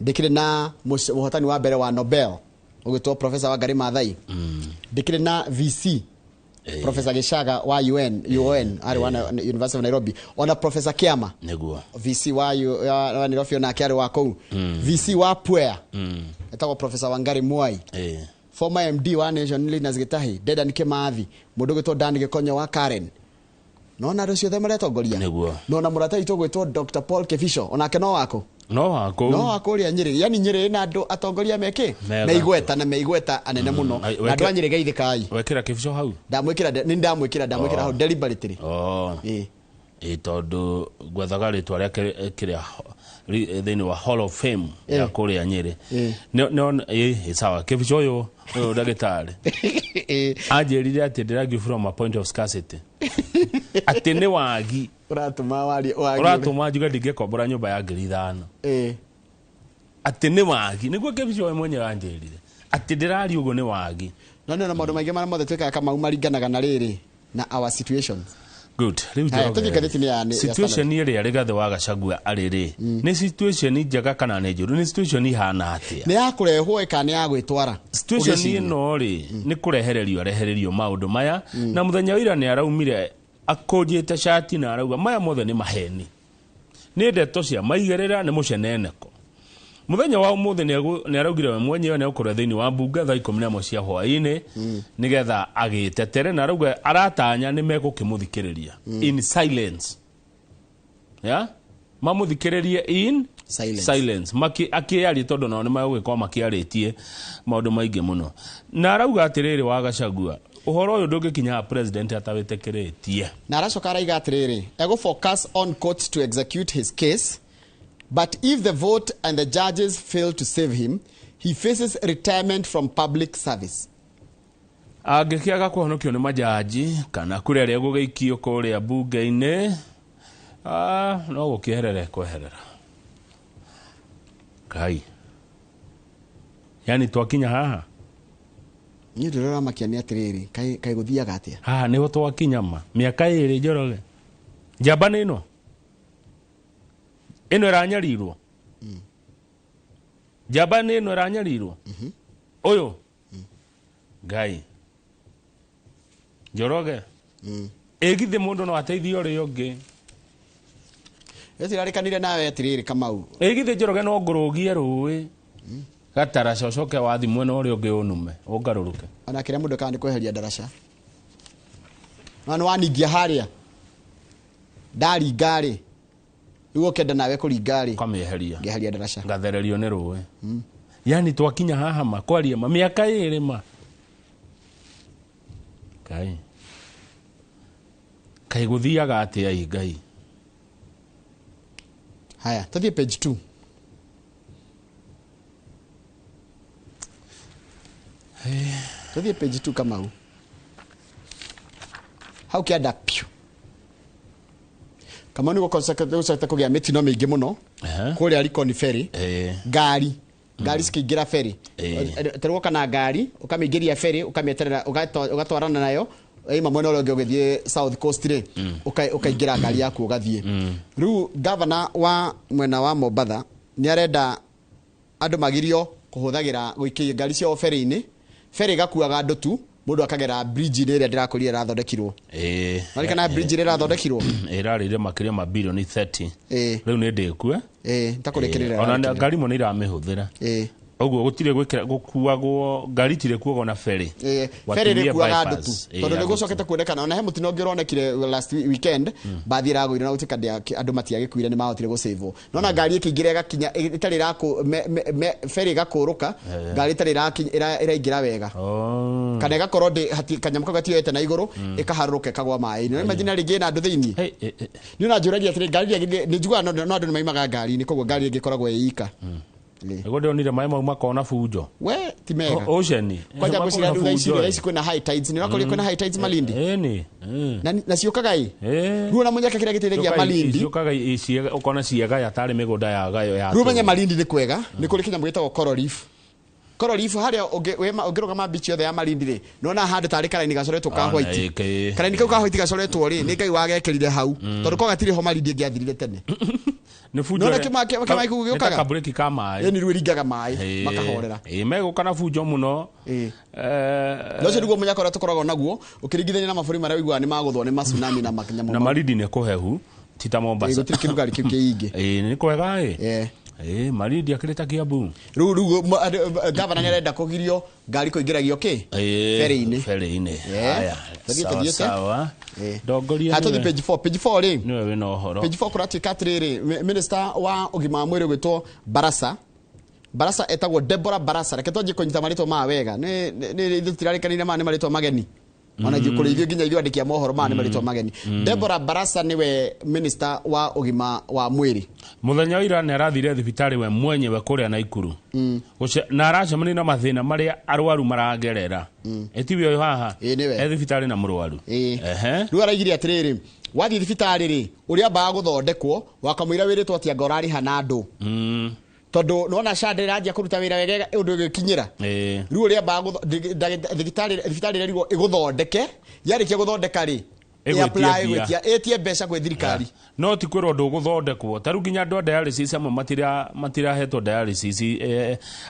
Ndĩkĩrĩ na mũhotani wa mbere wa Nobel ũgĩtwo Professor Wangari Maathai. Ndĩkĩrĩ na VC Professor Gichaga wa UN, UON arĩ wa University of Nairobi, ona Professor Kiama nĩguo VC wa Nairobi onake arĩ wa kũu. VC wa Puea etagwo Professor Wangari Mwai. Former MD wa Nation Leaders Gitahi Dedan Kimathi, mũndũ ũgwĩtwo Dan Gĩkonyo wa Karen. Nona andũ ciothe maretongoria. Nĩguo. Nona mũrata witũ ũgwĩtwo Dr. Paul Kebisho onake no wako. No wako. No wako ũrĩa Nyĩrĩ. Yani Nyĩrĩ ĩna andũ atongoria mekĩ? Meigweta na meigweta anene mũno. Na andũ a Nyĩrĩ geithĩkai. Wekĩra Kebisho hau? Ndamwĩkĩra, nĩ ndamwĩkĩra hau deliberately. Tondũ ngwethaga rĩtwa rĩake kĩrĩa thĩinĩ wa Hall of Fame ya kũrĩa Nyĩrĩ. No sawa. Kebisho ũyũ ndagĩtarĩ. Anjĩrire atĩ ndĩragiu from a point of scarcity. Atĩ nĩ wagi. Ũratũma warie wagi. Ũratũma njuge ndingĩkombora nyũmba ya 5,000. Atĩ nĩ wagi. Nĩguo Kebisho we mwenyewe anjĩrire. Atĩ ndĩraria ũguo nĩ wagi. No nĩ na maũndũ maingĩ marĩa mothe twĩkaga Kamau maringanaga na rĩrĩ na our situations. Good. Rĩu Njoroge. Situation ĩrĩa Rigathĩ wa Gachagua arĩ rĩ, nĩ situation njega kana nĩ njũru? Nĩ situation ihana atĩa? Nĩ ya kũrehwo kana nĩ ya gwĩtwara? Situation ĩno rĩ, nĩ kũrehererio arehererio maũndũ maya, na mũthenya wa ira nĩ araumire akũnjĩte cati na arauga maya mothe nĩ maheni. Nĩ ndeto cia maigerera nĩ mũceneneko. Mũthenya wa ũmũthĩ nĩ araugire we mwenyewe nĩ egũkorwo thĩinĩ wa mbunge thaa 11 cia hwaĩ-inĩ nĩgetha agĩtetere, na arauga aratanya nĩ megũkĩmũthikĩrĩria in silence. Yeah? Mamũthikĩrĩrie in silence. Akĩaria tondũ nao nĩ megũgĩkorwo makĩarĩtie maũndũ maingĩ mũno. Na arauga atĩrĩrĩ wa Gachagua, ũhoro ũyũ ndũngĩkinya president atawĩtĩkĩrĩtie. Na aracoka araiga atĩrĩrĩ, egũ focus on court to execute his case. But if the vote and the judges fail to save him, he faces retirement from public service. Angĩkĩaga kũhonokio nĩ majaji kana kũrĩa arĩa gũgĩikio kũrĩa mbunge-inĩ, no gũkĩeherera kweherera. Ngai. Yani twakinya haha. Niĩ ndĩroramakia nĩ atĩrĩrĩ, kaĩ gũthiaga atĩa? Haha nĩho twakinya ma. Mĩaka ĩrĩ Njoroge. Njamba nĩ ĩno. Ĩno ĩranyarirwo. Njamba nĩ ĩno ĩranyarirwo. Ũyũ. Ngai. Njoroge. Ĩgithĩ mũndũ no ateithie ũrĩa ũngĩ. Ĩtirarĩkanire nawe atĩrĩrĩ Kamau. Ĩgithĩ Njoroge no ngũrũgie rũĩ. Gataraca ũcoke wathi mwena ũrĩa ũngĩ ũnume, ũngarũrũke. Ona kĩrĩa mũndũ ekaga nĩ kweheria ndaraca. No nĩ waningia harĩa. Ndaringa rĩ. Rĩu ũkenda nawe kũringa rĩ. Ũkamĩeheria. Ngeheria ndaraca. Ngathererio nĩ rũĩ. Yani twakinya haha ma kwaria ma mĩaka ĩrĩ ma. Ngai. Kaĩ gũthiaga atĩa ĩ Ngai? Haya, tũthiĩ page 2. Tũthiĩ page 2 Kamau. Hau kĩanda piũ. Kamau nĩ gũcoka kũgĩa mĩtino mĩingĩ mũno. Kũrĩa Likoni ferry. Ngari. Ngari cikĩingĩra ferry. Tarĩu woka na ngari, ũkamĩingĩria ferry, ũkamĩeterera, ũgatwarana nayo, ĩma mwena ũrĩa ũngĩ ũgĩthiĩ South Coast rĩ, ũkaingĩra ngari yaku ũgathiĩ. Rĩu governor wa mwena wa Mombatha nĩ arenda andũ magirio kũhũthagĩra gũikia ngari ciao ferry-inĩ. Ferry ĩgakuaga andũ tu, mũndũ akagera bridge-inĩ ĩrĩa ndĩrakwĩrire ĩrathondekirwo. Marikana bridge ĩrĩa ĩrathondekirwo? Ĩrarĩire makĩria ma bilioni 30. Rĩu nĩ ndĩkue. Nĩtakũrĩkĩrĩra. Ona ngari imwe nĩ iramĩhũthĩra. Ũguo gũtirĩ gwĩkĩra gũkuagwo, ngari itirĩ kuagwo na ferry. Ferry ĩrĩkuaga andũ tu. Tondũ nĩ gũcokete kuonekana, ona he mũtino ũngĩ ũronekire last weekend, mbathi ĩragũire na gũtuĩka andũ matiagĩkuire nĩ mahotire gũcĩvwo. Nona ngari ĩkĩingĩra ĩgakinya, ĩtarĩ ferry ĩgakũrũka, ngari ĩtarĩ ĩraingĩra wega. Kana ĩgakorwo kanyamũ kau gatioete na igũrũ, ĩkaharũrũka ĩkagwa maĩ-inĩ. No imagine rĩngĩ ĩna andũ thĩinĩ. Nĩ ũranjũragia atĩrĩ, ngari ĩrĩa nĩ njiguaga no andũ nĩ maimaga ngari-inĩ, koguo ngari ĩngĩ ĩkoragwo ĩ ika. Nĩguo ndĩronire maĩ mau makona bunjo. We ti mega. Ocean. Kwanja ngwĩciria rĩu thaa ici thaa ici kwĩna high tides, nĩ ũrakorire kwĩna high tides Malindi? Ĩni. Na ciũkaga ĩ? Rĩu ona mũnyaka kĩrĩa gĩteithagia Malindi. Ciũkaga ũkona ciegaya tarĩ mĩgũnda ya gayo ya. Rĩu ũmenye Malindi nĩ kwega, nĩ kũrĩ kĩnyamũ gĩtagwo coral reef. Coral reef harĩa ũngĩrũgama beach yothe ya Malindi rĩ, nĩwona handũ tarĩ karaini gacoretwo ka white. Karaini kau ka white gacoretwo rĩ, nĩ Ngai wagekĩrire hau. Tondũ ko gatirĩ ho Malindi ĩngĩathirire tene. Nĩ bunjo. Nĩwona kĩmaĩ kĩu gĩũkaga? Nĩ ta kabreki ka maĩ. Ĩni rĩu ĩringaga maĩ makahorera. Ĩ megũka na bunjo mũno. No ũcio nĩguo mũnyaka ũrĩa tũkoragwo naguo ũkĩringithania na mabũrũri marĩa ũiguaga nĩ magũthwo nĩ matsunami na manyamũ. Na Malindi nĩ kũhehu ti ta Mombasa. Gũtirĩ kĩrugarĩ kĩu kĩingĩ. Ĩ nĩ kwega ĩ. Ĩ Malindi akĩrĩ ta Kiambu. Rĩu rĩu gavana nĩ arenda kũgirio ngari kũingĩragio kĩ? Ferry-inĩ. Ferry-inĩ. Haya. Tũthiĩte. Sawa. Ndongoria. Hatũthiĩ page 4. Page 4 rĩ. Nĩwe wĩna ũhoro. Page 4 kũratuĩka atĩrĩrĩ, minister wa ũgima wa mwĩrĩ ũgwĩtwo Barasa. Barasa etagwo Deborah Barasa. Reke twanjie kũnyita marĩtwa maya wega. Nĩ ithuĩ tũtirarĩkanĩire maya nĩ marĩtwa mageni. Ona ithuĩ kũrĩ ithuĩ nginya ithuĩ andĩki a mohoro maya nĩ marĩtwa mageni. Deborah Barasa nĩwe minister wa ũgima wa mwĩrĩ. Mũthenya wa ira nĩ arathire thibitarĩ we mwenyewe kũrĩa Naikuru. Na aracemania na mathĩna marĩa arwaru maragerera. Ĩtiwe ũyũ haha. E thibitarĩ na mũrwaru. Rĩu araigire atĩrĩrĩ, wathiĩ thibitarĩ rĩ, ũrĩa ambaga gũthondekwo wakamũira wĩrĩtwo atĩ anga ũrarĩha na andũ. Tondũ nĩwona SHA ndĩranjia kũruta wĩra wega ũndũ ũgĩkinyĩra. Rĩu ũrĩa ambaga thibitarĩ ĩrerirwo ĩgũthondeke, yarĩkia gũthondeka rĩ, ĩtie mbeca kwĩ thirikari. No ti kwĩrwo ndũgũthondekwo. Ta rĩu nginya andũ a dialysis amwe matirahetwo dialysis.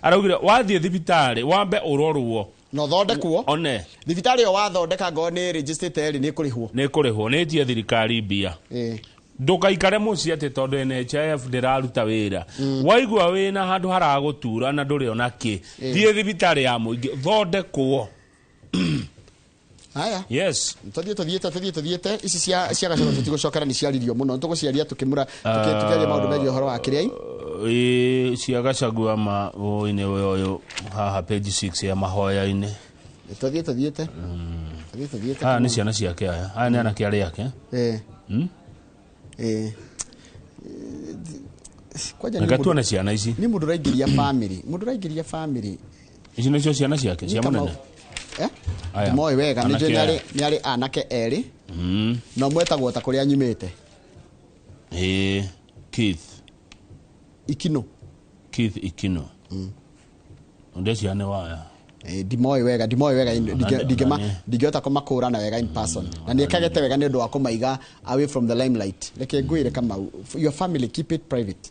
Araugire wathiĩ thibitarĩ wambe ũrorwo na ũthondekwo. One. Thibitarĩ ĩyo wathondeka ngorwo nĩ registered rĩ, nĩ ĩkũrĩhwo. Nĩ ĩkũrĩhwo, nĩ ĩtie thirikari mbia. Ndũkaikare mũciĩ atĩ tondũ NHIF ndĩraruta wĩra. Waigua wĩna handũ haragũtura na ndũrĩ ona kĩ, thiĩ thibitarĩ ya mũingĩ thondekwo. Haya. Yes. Tũthiĩte ici cia Gachagua tũtigũcokera nĩ ciaririo mũno. Tũgũciaria tũkĩmũra tũkĩaria maũndũ megiĩ ũhoro wa kĩrĩa. Cia Gachagua ma ũinĩ ũyũ haha page 6 ya mahoya-inĩ. Tũthiĩte. Aya nĩ ciana ciake aya. Aya nĩ anake arĩa ake. Kwanja Reke tuone ciana ici. Nĩ mũndũ ũraingĩria family. Mũndũ ũraingĩria family. Ici nĩcio ciana ciake cia mũnene. Ndimoĩ wega, nĩ njũĩ nĩ arĩ anake erĩ. Na ũmwe etagwo ta kũrĩa nyumĩte. Keith. Ikino. Keith Ikino. Ndeci ane waya. Ndimoĩ wega, ndingĩhota kũmakũrana wega in person. Na nĩ ekagĩte wega nĩ ũndũ wa kũmaiga away from the limelight. Reke ngwĩre Kamau, your family keep it private.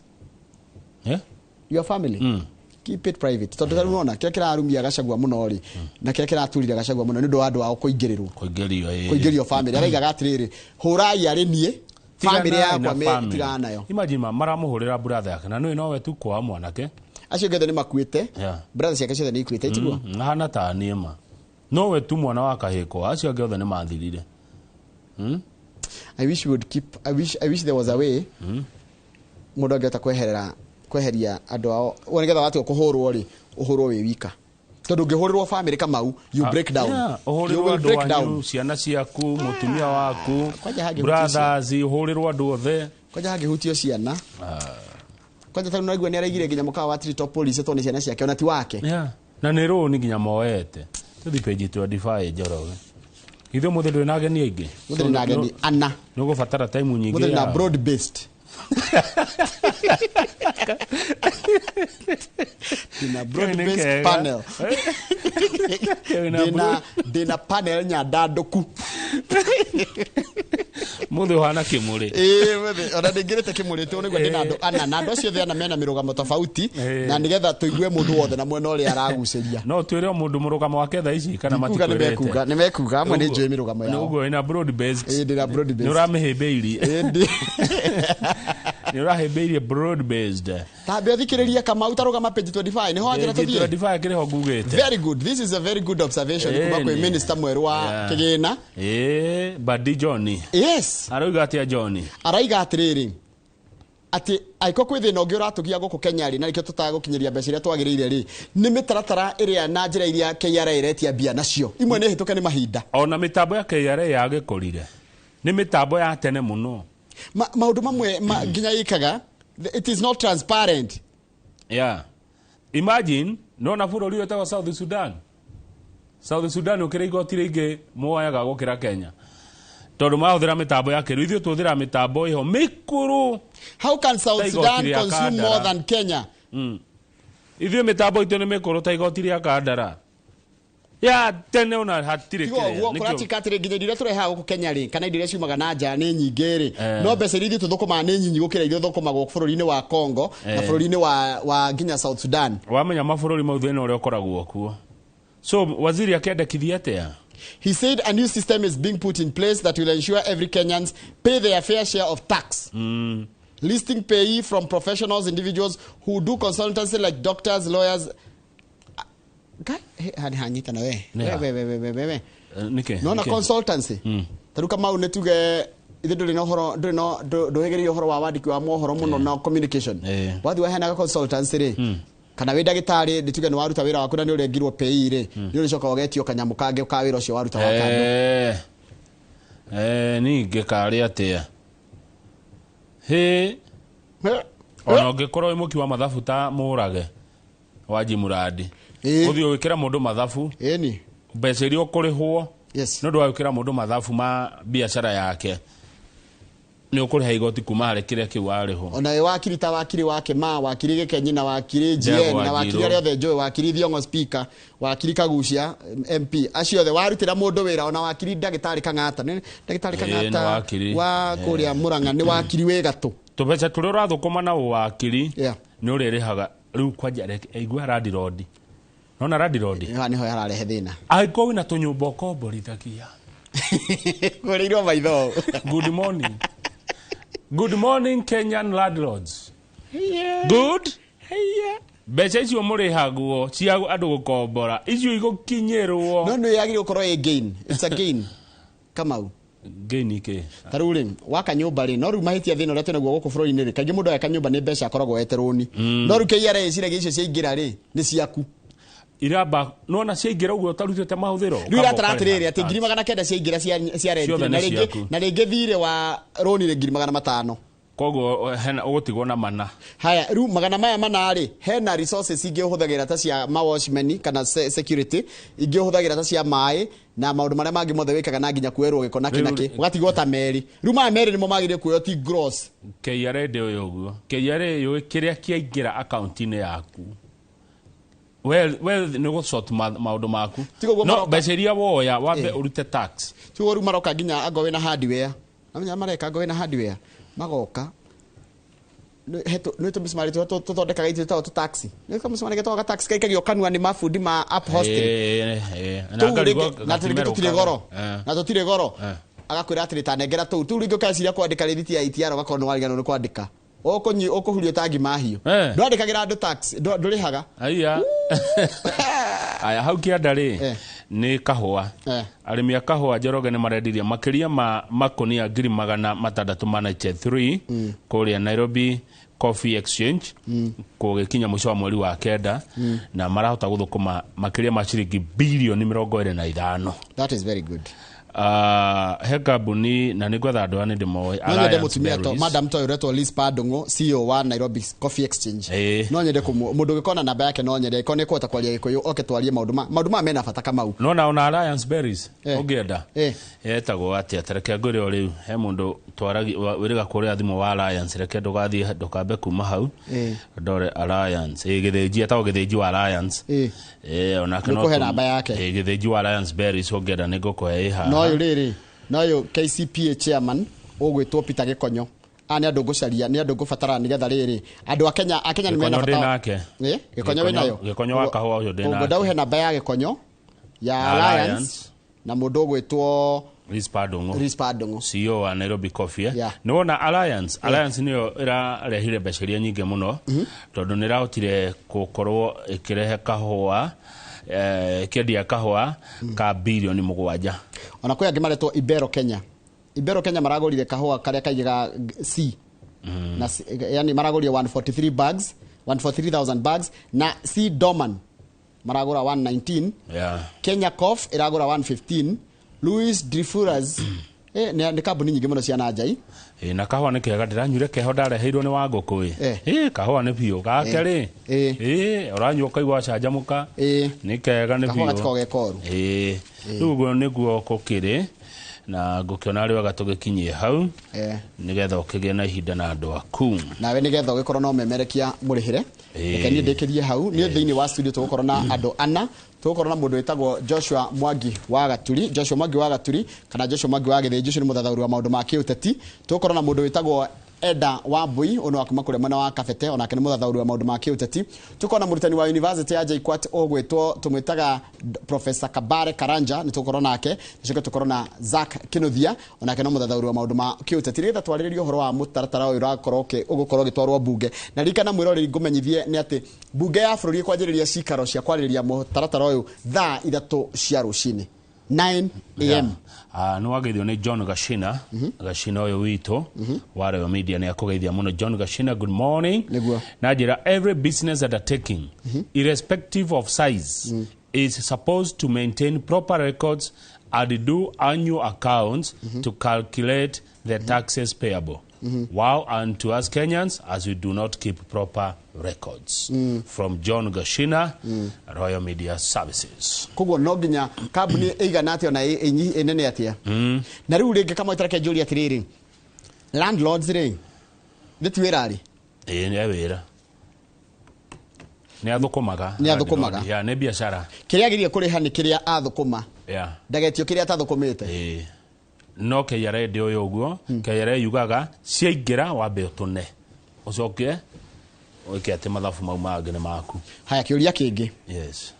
Your family keep it private. Tondũ rĩu nona kĩrĩa kĩrarumia Gachagua mũno rĩ, na kĩrĩa kĩraturire Gachagua mũno nĩ ũndũ wa andũ ao kũingĩrĩrwo. Kũingĩrio family. Araigaga atĩrĩrĩ, hũrai arĩ niĩ, family yakwa tigana nayo. Imagine maramũhũrĩra brother yake na nĩwe nowe tu kwa mwanake. Acio othe nĩ makuĩte. Brother ciake ciothe nĩ ikuĩte, tiguo? Ahana ta niĩ ma. Nowe tu mwana wa kahĩko, acio angĩ othe nĩ mathirire. I wish we would keep, I wish there was a way. Mũndũ angĩhota kweheria andũ ao nĩgetha watua kũhũrwo rĩ, ũhũrwo wĩ wika. Tondũ ũngĩhũrĩrwo family Kamau, you break down. Ũhũrĩrwo andũ anyu, ciana ciaku, mũtumia waku, brothers, ũhũrĩrwo andũ othe. Kwanja hangĩhutio ciana. Kwanja tondũ naigua nĩ araigire nginya mũkawa wa Tree Police tondũ nĩ ciana ciake ona ti wake. Na nĩ rũni nginya moete. Tũthiĩ page 25 Njoroge. Ithuĩ mũthĩ ndũrĩ na ageni aingĩ. Mũthĩ ndĩ na ageni ana. Nĩ ũgũbatara time nyingĩ. Mũthĩ na broad based. Ndĩna broad based panel. Ndĩna panel nyandandũku. Mũthĩ ũhana kĩmũrĩ. Mũthĩ ona ndĩngĩrĩte kĩmũrĩ tondũ nĩguo ndĩna andũ ana na andũ acio othe ana mena mĩrũgamo tofauti na nĩgetha tũigue mũndũ wothe na mwena ũrĩa aragucĩria. No twĩre o mũndũ mũrũgamo wake thaa ici kana matikwĩrĩte. Nĩ mekuga amwe nĩ njũĩ mĩrũgamo yao. Ũguo ĩna broad based. Ndĩna broad based. Nĩ ũramĩhĩmbĩirie. Nĩ ũrahĩmbĩirie broad based. Tambe thikĩrĩria Kamau tarũgama page 25 nĩho wanjĩra tũthiĩ. 25 kĩrĩho ngugĩte. Very good. This is a very good observation kuma kwĩ minister mwerũ wa kĩgĩna. Badi John. Yes. Arauga atĩa John? Araiga atĩrĩrĩ, atĩ angĩkorwo kwĩ thĩna ũngĩ ũratũgia gũkũ Kenya rĩ, na nĩkĩo tũtagũkinyĩria mbeca iria twagĩrĩire rĩ, nĩ mĩtaratara ĩrĩa na njĩra iria KRA ĩretia mbia nacio. Imwe nĩ hĩtũke nĩ mahinda. Ona mĩtambo ya KRA yagĩkũrire. Nĩ mĩtambo ya tene mũno. Maũndũ mamwe nginya ĩkaga, it is not transparent. Yeah. Imagine nona bũrũri wĩtagwo South Sudan. South Sudan ũkĩrĩ igoti rĩingĩ moyaga gũkĩra Kenya, tondũ mahũthĩra mĩtambo ya kĩrĩu, ithuĩ tũhũthĩra mĩtambo ĩho mĩkũrũ. How can South Ta igoti Sudan rĩa consume Kandara. more than Kenya? Ithuĩ mĩtambo itũ nĩ mĩkũrũ ta igoti rĩa Kandara ya tene, ona hatirĩ Tiga kĩrĩa. ũguo Nĩkĩo- kũratuĩka atĩrĩ, nginya indo iria tũrehaga gũkũ Kenya rĩ, kana indo iria ciumaga na nja nĩ nyingĩ rĩ, no mbeca iria ithuĩ tũthũkũmaga nĩ nyinyi gũkĩra iria thũkũmagwo bũrũri-inĩ wa Congo na bũrũri-inĩ wa nginya South Sudan. Wamenya mabũrũri mau thĩna ũrĩa ũkoragwo kuo, so waziri akĩendekithia atĩa? He said a new system is being put in place that will ensure every Kenyans pay their fair share of tax. Listing payee from professionals, individuals who do consultancy like doctors, lawyers. Guy, hani hanyita na we. Nĩ ha? We we we we we we. Nĩkĩ? Nona Nĩkĩ? consultancy. Taru kama nĩ tuge ithe ndũrĩ na ũhoro, ndũrĩ na ndũhĩgĩrĩire ũhoro wa wandĩki wa mohoro mũno na communication. Wathiĩ waheanaga consultancy rĩ, kana wĩ ndagĩtarĩ, ndĩtuge nĩ waruta wĩra waku na nĩ ũrengirwo pay rĩ, nĩ ũrĩcoka ũgetio kanyamũ kangĩ ka wĩra ũcio waruta wa kando. Ningĩ karĩ atĩa hĩ, ona ũngĩkorwo wĩ mũki wa mathabu ta mũrage wa Jimurandi, ũthiĩ ũgĩkĩra mũndũ mathabu, Ĩni. mbeca iria ũkũrĩhwo nĩ ũndũ wa gwĩkĩra mũndũ mathabu ma biacara yake, nĩ ũkũrĩha igoti kuma harĩ kĩrĩa kĩu warĩhwo. Ona wĩ wakiri ta wakiri wa Kĩmaa, wakiri Gĩkenyi na wakiri GN Ndegwa na wakiri Njirũ. arĩa othe njũĩ, wakiri Thiong'o speaker, wakiri Kagucia MP, acio othe warutĩra mũndũ wĩra, ona wakiri ndagĩtarĩ Kang'ata, nĩ ndagĩtarĩ Ĩĩ, Kang'ata nĩ wakiri. wa kũrĩa Mũrang'a, nĩ wakiri wĩ gatũ. Tũbeca tũrĩa ũrathũkũma na ũwakiri nĩ ũrĩrĩhaga rĩu kwanja. Igua landlord, nona landlord. Haha nĩho hararehe thĩna. Angĩkorwo wĩna tũnyũmba ũkomborithagia. Kũrĩirwo maitho. Good morning, good morning, Kenyan landlords, good. Mbeca icio mũrĩhagwo cia andũ gũkombora icio igũkinyĩrwo. No nĩ yagĩrĩirwo gũkorwo ĩ gain, it's a gain, Kamau. Gain ikĩ? Ta rĩu rĩ, waka nyũmba rĩ, no rĩu mahĩtia thĩna ũrĩa twĩnaguo gũkũ bũrũri-inĩ rĩ, kaingĩ mũndũ aka nyũmba nĩ mbeca akoragwo ete rũni, no rĩu KRA ĩciragia icio ciaingĩra rĩ, nĩ ciaku. Iramba nona ciaingĩra ũguo ũtarutĩte mahũthĩro. Rĩu iratara atĩrĩrĩ, atĩ 900,000 ciaingĩra cia rent Ciothe na nĩ rĩngĩ ciaku. na rĩngĩ thirĩ wa rũni nĩ 500,000. Koguo hena ũgũtigwo na mana. Haya, rĩu magana maya mana rĩ, hena resources ingĩ ũhũthagĩra ta cia mawatchman kana security, ingĩ ũhũthagĩra ta cia maĩ na maũndũ marĩa mangĩ mothe wĩkaga, na nginya kuoerwo gĩko na kĩ na kĩ, ũgatigwo ta merĩ. Rĩu maya merĩ nĩmo magĩrĩire kuoywo, ti gross. KRA ndĩ ũyũ ũguo, KRA yũĩ kĩrĩa kĩaingĩra akaunti-inĩ yaku. Well, nĩ gũsort maũndũ maku. Tiga ũguo no maroka- mbeca iria woya wambe ũrute tax. Tiguo rĩu maroka nginya anga wĩna hardware, namenya mareka anga wĩna hardware, magoka nĩ tũmĩcumarĩ tũrĩa tũthondekaga ithuĩ tũtagwo tũ-taxi, nĩ kamũcumarĩ getagwo ga-taxi gaikagio kanua nĩ mabundi ma upholstery. Na Tũu ngarigwo rĩngĩ- na rĩngĩ gatimerũkaga. tũtirĩ goro na tũtirĩ goro. Agakwĩra atĩrĩ, ta nengera tũu tũu, rĩngĩ ũkeciria kwandĩka rĩthiti ya ITR, ũgakorwo nĩ wariganĩrwo nĩ kwandĩka. Ũkũhurio tangi mahiũ. Ndwandĩkagĩra andũ tax, ndũrĩhaga. Aya aya hau kĩanda rĩ, nĩ kahũa. Arĩmi a kahũa Njoroge nĩ marendirie makĩria ma makũnia 693,000 kũrĩa Nairobi Coffee Exchange kũgĩkinya mũico wa mweri wa kenda, na marahota gũthũkũma makĩria ma ciringi bilioni 25. That is very good. He kambuni na nĩ ngwetha andũ aya nĩ ndĩmoĩ. No nyende Alliance mũtumia to Berries. madam to ũretwo Liz Padongo, CEO wa Nairobi Coffee Exchange. No nyende mũndũ ũngĩkona namba yake, no nyende ĩkorwo nĩ kũhota kwaria Gĩkũyũ, oke twarie maũndũ ma mena bata, Kamau. Nona ona Alliance Berries ũngĩenda etagwo atĩa, tareke ngwĩre o rĩu, he mũndũ wĩrĩga kũrĩa thimũ wa Alliance, reke ndũgathiĩ, ndũkambe kuma hau. Ndore Alliance, Gĩthĩnji, etagwo Gĩthĩnji wa Alliance. Onake no Nĩũkũhe namba yake? Gĩthĩnji wa Alliance Berries, ũngĩenda nĩ ngũkũhe ĩ haha. No ũyũ rĩrĩ, no ũyũ KCPA chairman ũgwĩtwo Peter Gĩkonyo, aya nĩ andũ ngũcaria, nĩ andũ ngũbatara nĩgetha rĩrĩ andũ a Kenya nĩ mena Gĩkonyo ndĩ bata. nake. Gĩkonyo wĩ nayo? Gĩkonyo wa kahũa ũcio ndĩ Ũguo nake. ndauhe namba ya Gĩkonyo ya Alliance. Alliance na mũndũ ũgwĩtwo Liz Padongo. Liz Padongo. CEO wa Nairobi Coffee. Yeah. Nĩ wona Alliance nĩyo ĩrarehire mbeca iria nyingĩ mũno, tondũ nĩ ĩrahotire gũkorwo ĩkĩrehe kahũa, ĩkĩendia kahũa ka bilioni 7. Ona kwĩ angĩ maretwo Ibero Kenya. Ibero Kenya maragũrire kahũa karĩa kaigaga C na C, yani maragũrire 143 bags, 143,000 bags, na C Doman maragũra 119. Kenya Coff ĩragũra 115. Louis Dreyfus, nĩ kambuni nyingĩ mũno cia nanjai. Ĩ, na kahũa nĩ kega ndĩranyuire keho ndareheirwo nĩ Wangũkũ ĩ. Ĩ, kahũa nĩ biũ gake rĩ. Ĩ, ũranyua ũkaigua wacanjamũka. Nĩ kega nĩ Kahũa biũ. gatikoragwo ge koru. Ĩ, rĩu ũguo nĩguo gũkĩrĩ na ngũkĩona arĩ wega tũgĩkinyie hau nĩgetha ũkĩgĩe na ihinda na andũ aku. Nawe nĩgetha ũgĩkorwo no memerekia mũrĩhĩre. Reke niĩ ndĩkĩrie hau. Niĩ thĩinĩ wa studio tũgũkorwo na andũ ana. Tũgũkorwo na mũndũ wĩtagwo Joshua Mwangi wa Gaturi, Joshua Mwangi wa Gaturi kana Joshua Mwangi wa Gĩthĩnji, ũcio nĩ mũthathaũri wa maũndũ ma kĩũteti. Tũgũkorwo na mũndũ wĩtagwo Eda Wambui, ũyũ nĩ wa kuma kũrĩa mwena wa Kabete, onake nĩ mũthathaũri wa maũndũ ma kĩũteti. Tũgũkorwo na mũrutani wa University ya JKUAT ũgwĩtwo tũmwĩtaga Professor Kabare Karanja, nĩ tũgũkorwo nake. Tũcoke tũkorwo na Zack Kinuthia, onake no mũthathaũri wa maũndũ ma kĩũteti, nĩgetha twarĩrĩrie ũhoro wa mũtaratara ũyũ ũrakorwo ũgũkorwo ũgĩtwarwo mbunge. Na ririkana mwĩroreri ngũmenyithie nĩ atĩ mbunge ya bũrũri ĩkwanjĩrĩria cikaro cia kwarĩrĩria mũtaratara ũyũ thaa 3 cia rũcinĩ, 9 a.m. Nĩ wageithio nĩ John Gashina. Gashina ũyũ witũ wa Royal Media nĩ akũgeithia mũno. John Gashina, good morning. Nĩguo. Na njĩra, every business undertaking, irrespective of size, is supposed to maintain proper records and do annual accounts to calculate the taxes payable. Wow, and to us Kenyans, as we do not keep proper records. From John Gashina, Royal Media Services. Koguo no nginya kambuni ĩigana atĩa ona ĩnene atĩa. Na rĩu rĩngĩ kamwe tareke njũrie atĩrĩrĩ, landlords rĩ, nĩ ti wĩra rĩ? Ĩĩ, nĩ wĩra. Nĩ athũkũmaga. Nĩ athũkũmaga. Yeah, nĩ biacara. Kĩrĩa agĩrĩire kũrĩha nĩ kĩrĩa athũkũma. Ndagetio kĩrĩa atathũkũmĩte. Ĩĩ. No KRA ndĩ ũyũ ũguo, KRA yugaga ciaingĩra wambe ũtũne. Ũcoke ũike atĩ mathabu mau mangĩ nĩ maku. Haya, kĩũria kĩngĩ. Yes.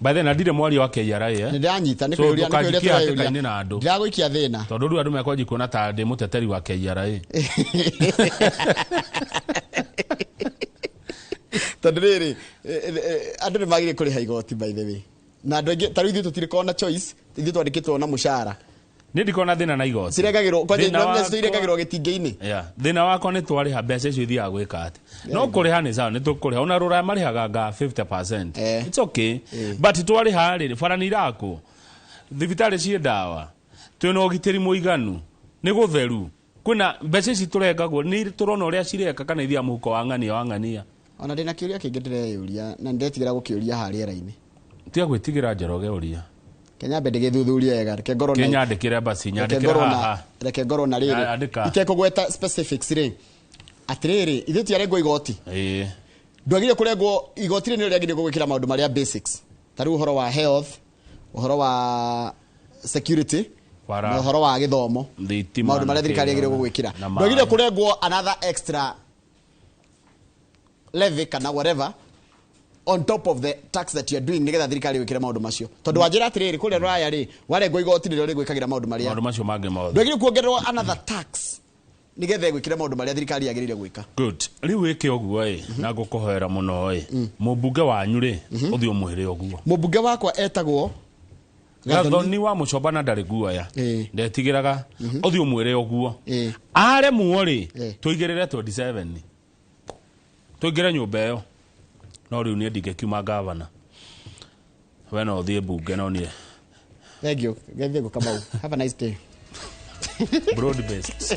By then ndirĩ mwaria wa KRA, eh? Nĩ ndĩranyita, nĩ So, kĩũria, nĩ kĩũria ndũkanjikie tũreyũria. hatĩka-inĩ na andũ. Ndĩragũikia thĩna. Tondũ rĩu andũ mekwanjia kuona ta ndĩ mũteteri wa KRA. Tondũ rĩrĩ, andũ nĩ magĩrĩire kũrĩha igoti by the way. Na andũ aingĩ, ta rĩu ithuĩ tũtirĩ na choice, ithuĩ twandĩkĩtwo na mũcara. Niĩ ndikoragwo na thĩna na igoti. Cirengagĩrwo, kwanja Thĩna mbeca wakwa- cirengagĩrwo gĩtingĩ-inĩ. Yeah. Thĩna wakwa nĩ twarĩha mbeca icio ithiaga gwĩka atĩ. No kũrĩha nĩ sawa, nĩ tũkũrĩha. Ona rũraya marĩhaga nga 50%. It's okay. But twarĩha rĩ, bara nĩ irakwo. Thibitarĩ ciĩ ndawa. Twĩna ũgitĩri mũiganu. Nĩ gũtheru. Kwĩna mbeca ici tũrengagwo, nĩ tũrona ũrĩa cireka kana ithiaga mũhuko wa ng'ania wa ng'ania. Ona ndĩna kĩũria kĩngĩ ndĩreyũria na nĩndetigĩra gũkĩũria harĩa rĩera-inĩ. Tiga gwĩtigĩra Njoroge ũria. Kenya mbe ndĩgĩthuthurie wega, reke ngorwo na- Kĩnyandĩkĩre basi, reke nyandĩkĩre ngorwo na- haha. reke ngorwo na rĩrĩ. Andĩka. Itekũgweta specifics rĩ. Atĩrĩrĩ, ithuĩ tiarengwo igoti. Ĩĩ. Ndwagĩrĩire kũrengwo igoti rĩ, nĩrĩo rĩagĩrĩire gũgwĩkĩra maũndũ marĩa basics. Ta rĩu ũhoro wa health, ũhoro wa security, Bara. na ũhoro wa gĩthomo. Thitima Maũndũ marĩa na thirikari yagĩrĩire kĩrĩa. gũgwĩkĩra. Na Ndwagĩrĩire maĩ. kũrengwo another extra levy kana whatever on top of the tax that you are doing nigetha thirikari ĩgwĩkĩre maũndũ macio. Tondũ wanjĩra atĩrĩrĩ, kũrĩa Rũraya rĩ, warengwo igoti nĩrĩo rĩgwĩkagĩra maũndũ marĩa. Maũndũ macio mangĩ mothe. Ndwagĩrĩire kuongererwo another tax nigetha ĩgwĩkĩre maũndũ marĩa thirikari yagĩrĩire gwĩka. Good. Rĩu wĩke ũguo ĩ, na ngũkũhoera mũno ĩ. Mũmbunge wanyu rĩ, ũthiĩ ũmwĩre ũguo. Mũmbunge wakwa etagwo Gathoni wa Mũcoba na ndarĩ guoya. Ndetigĩraga. Ũthiĩ ũmwĩre ũguo. Aremwo rĩ, tũigĩrĩre 27. Tũingĩre nyũmba ĩyo. No rĩu niĩ ndingĩkiuma gavana. We no ũthiĩ mbunge no niĩ. Thank you. Geithie Kamau. Have a nice day. Broad based.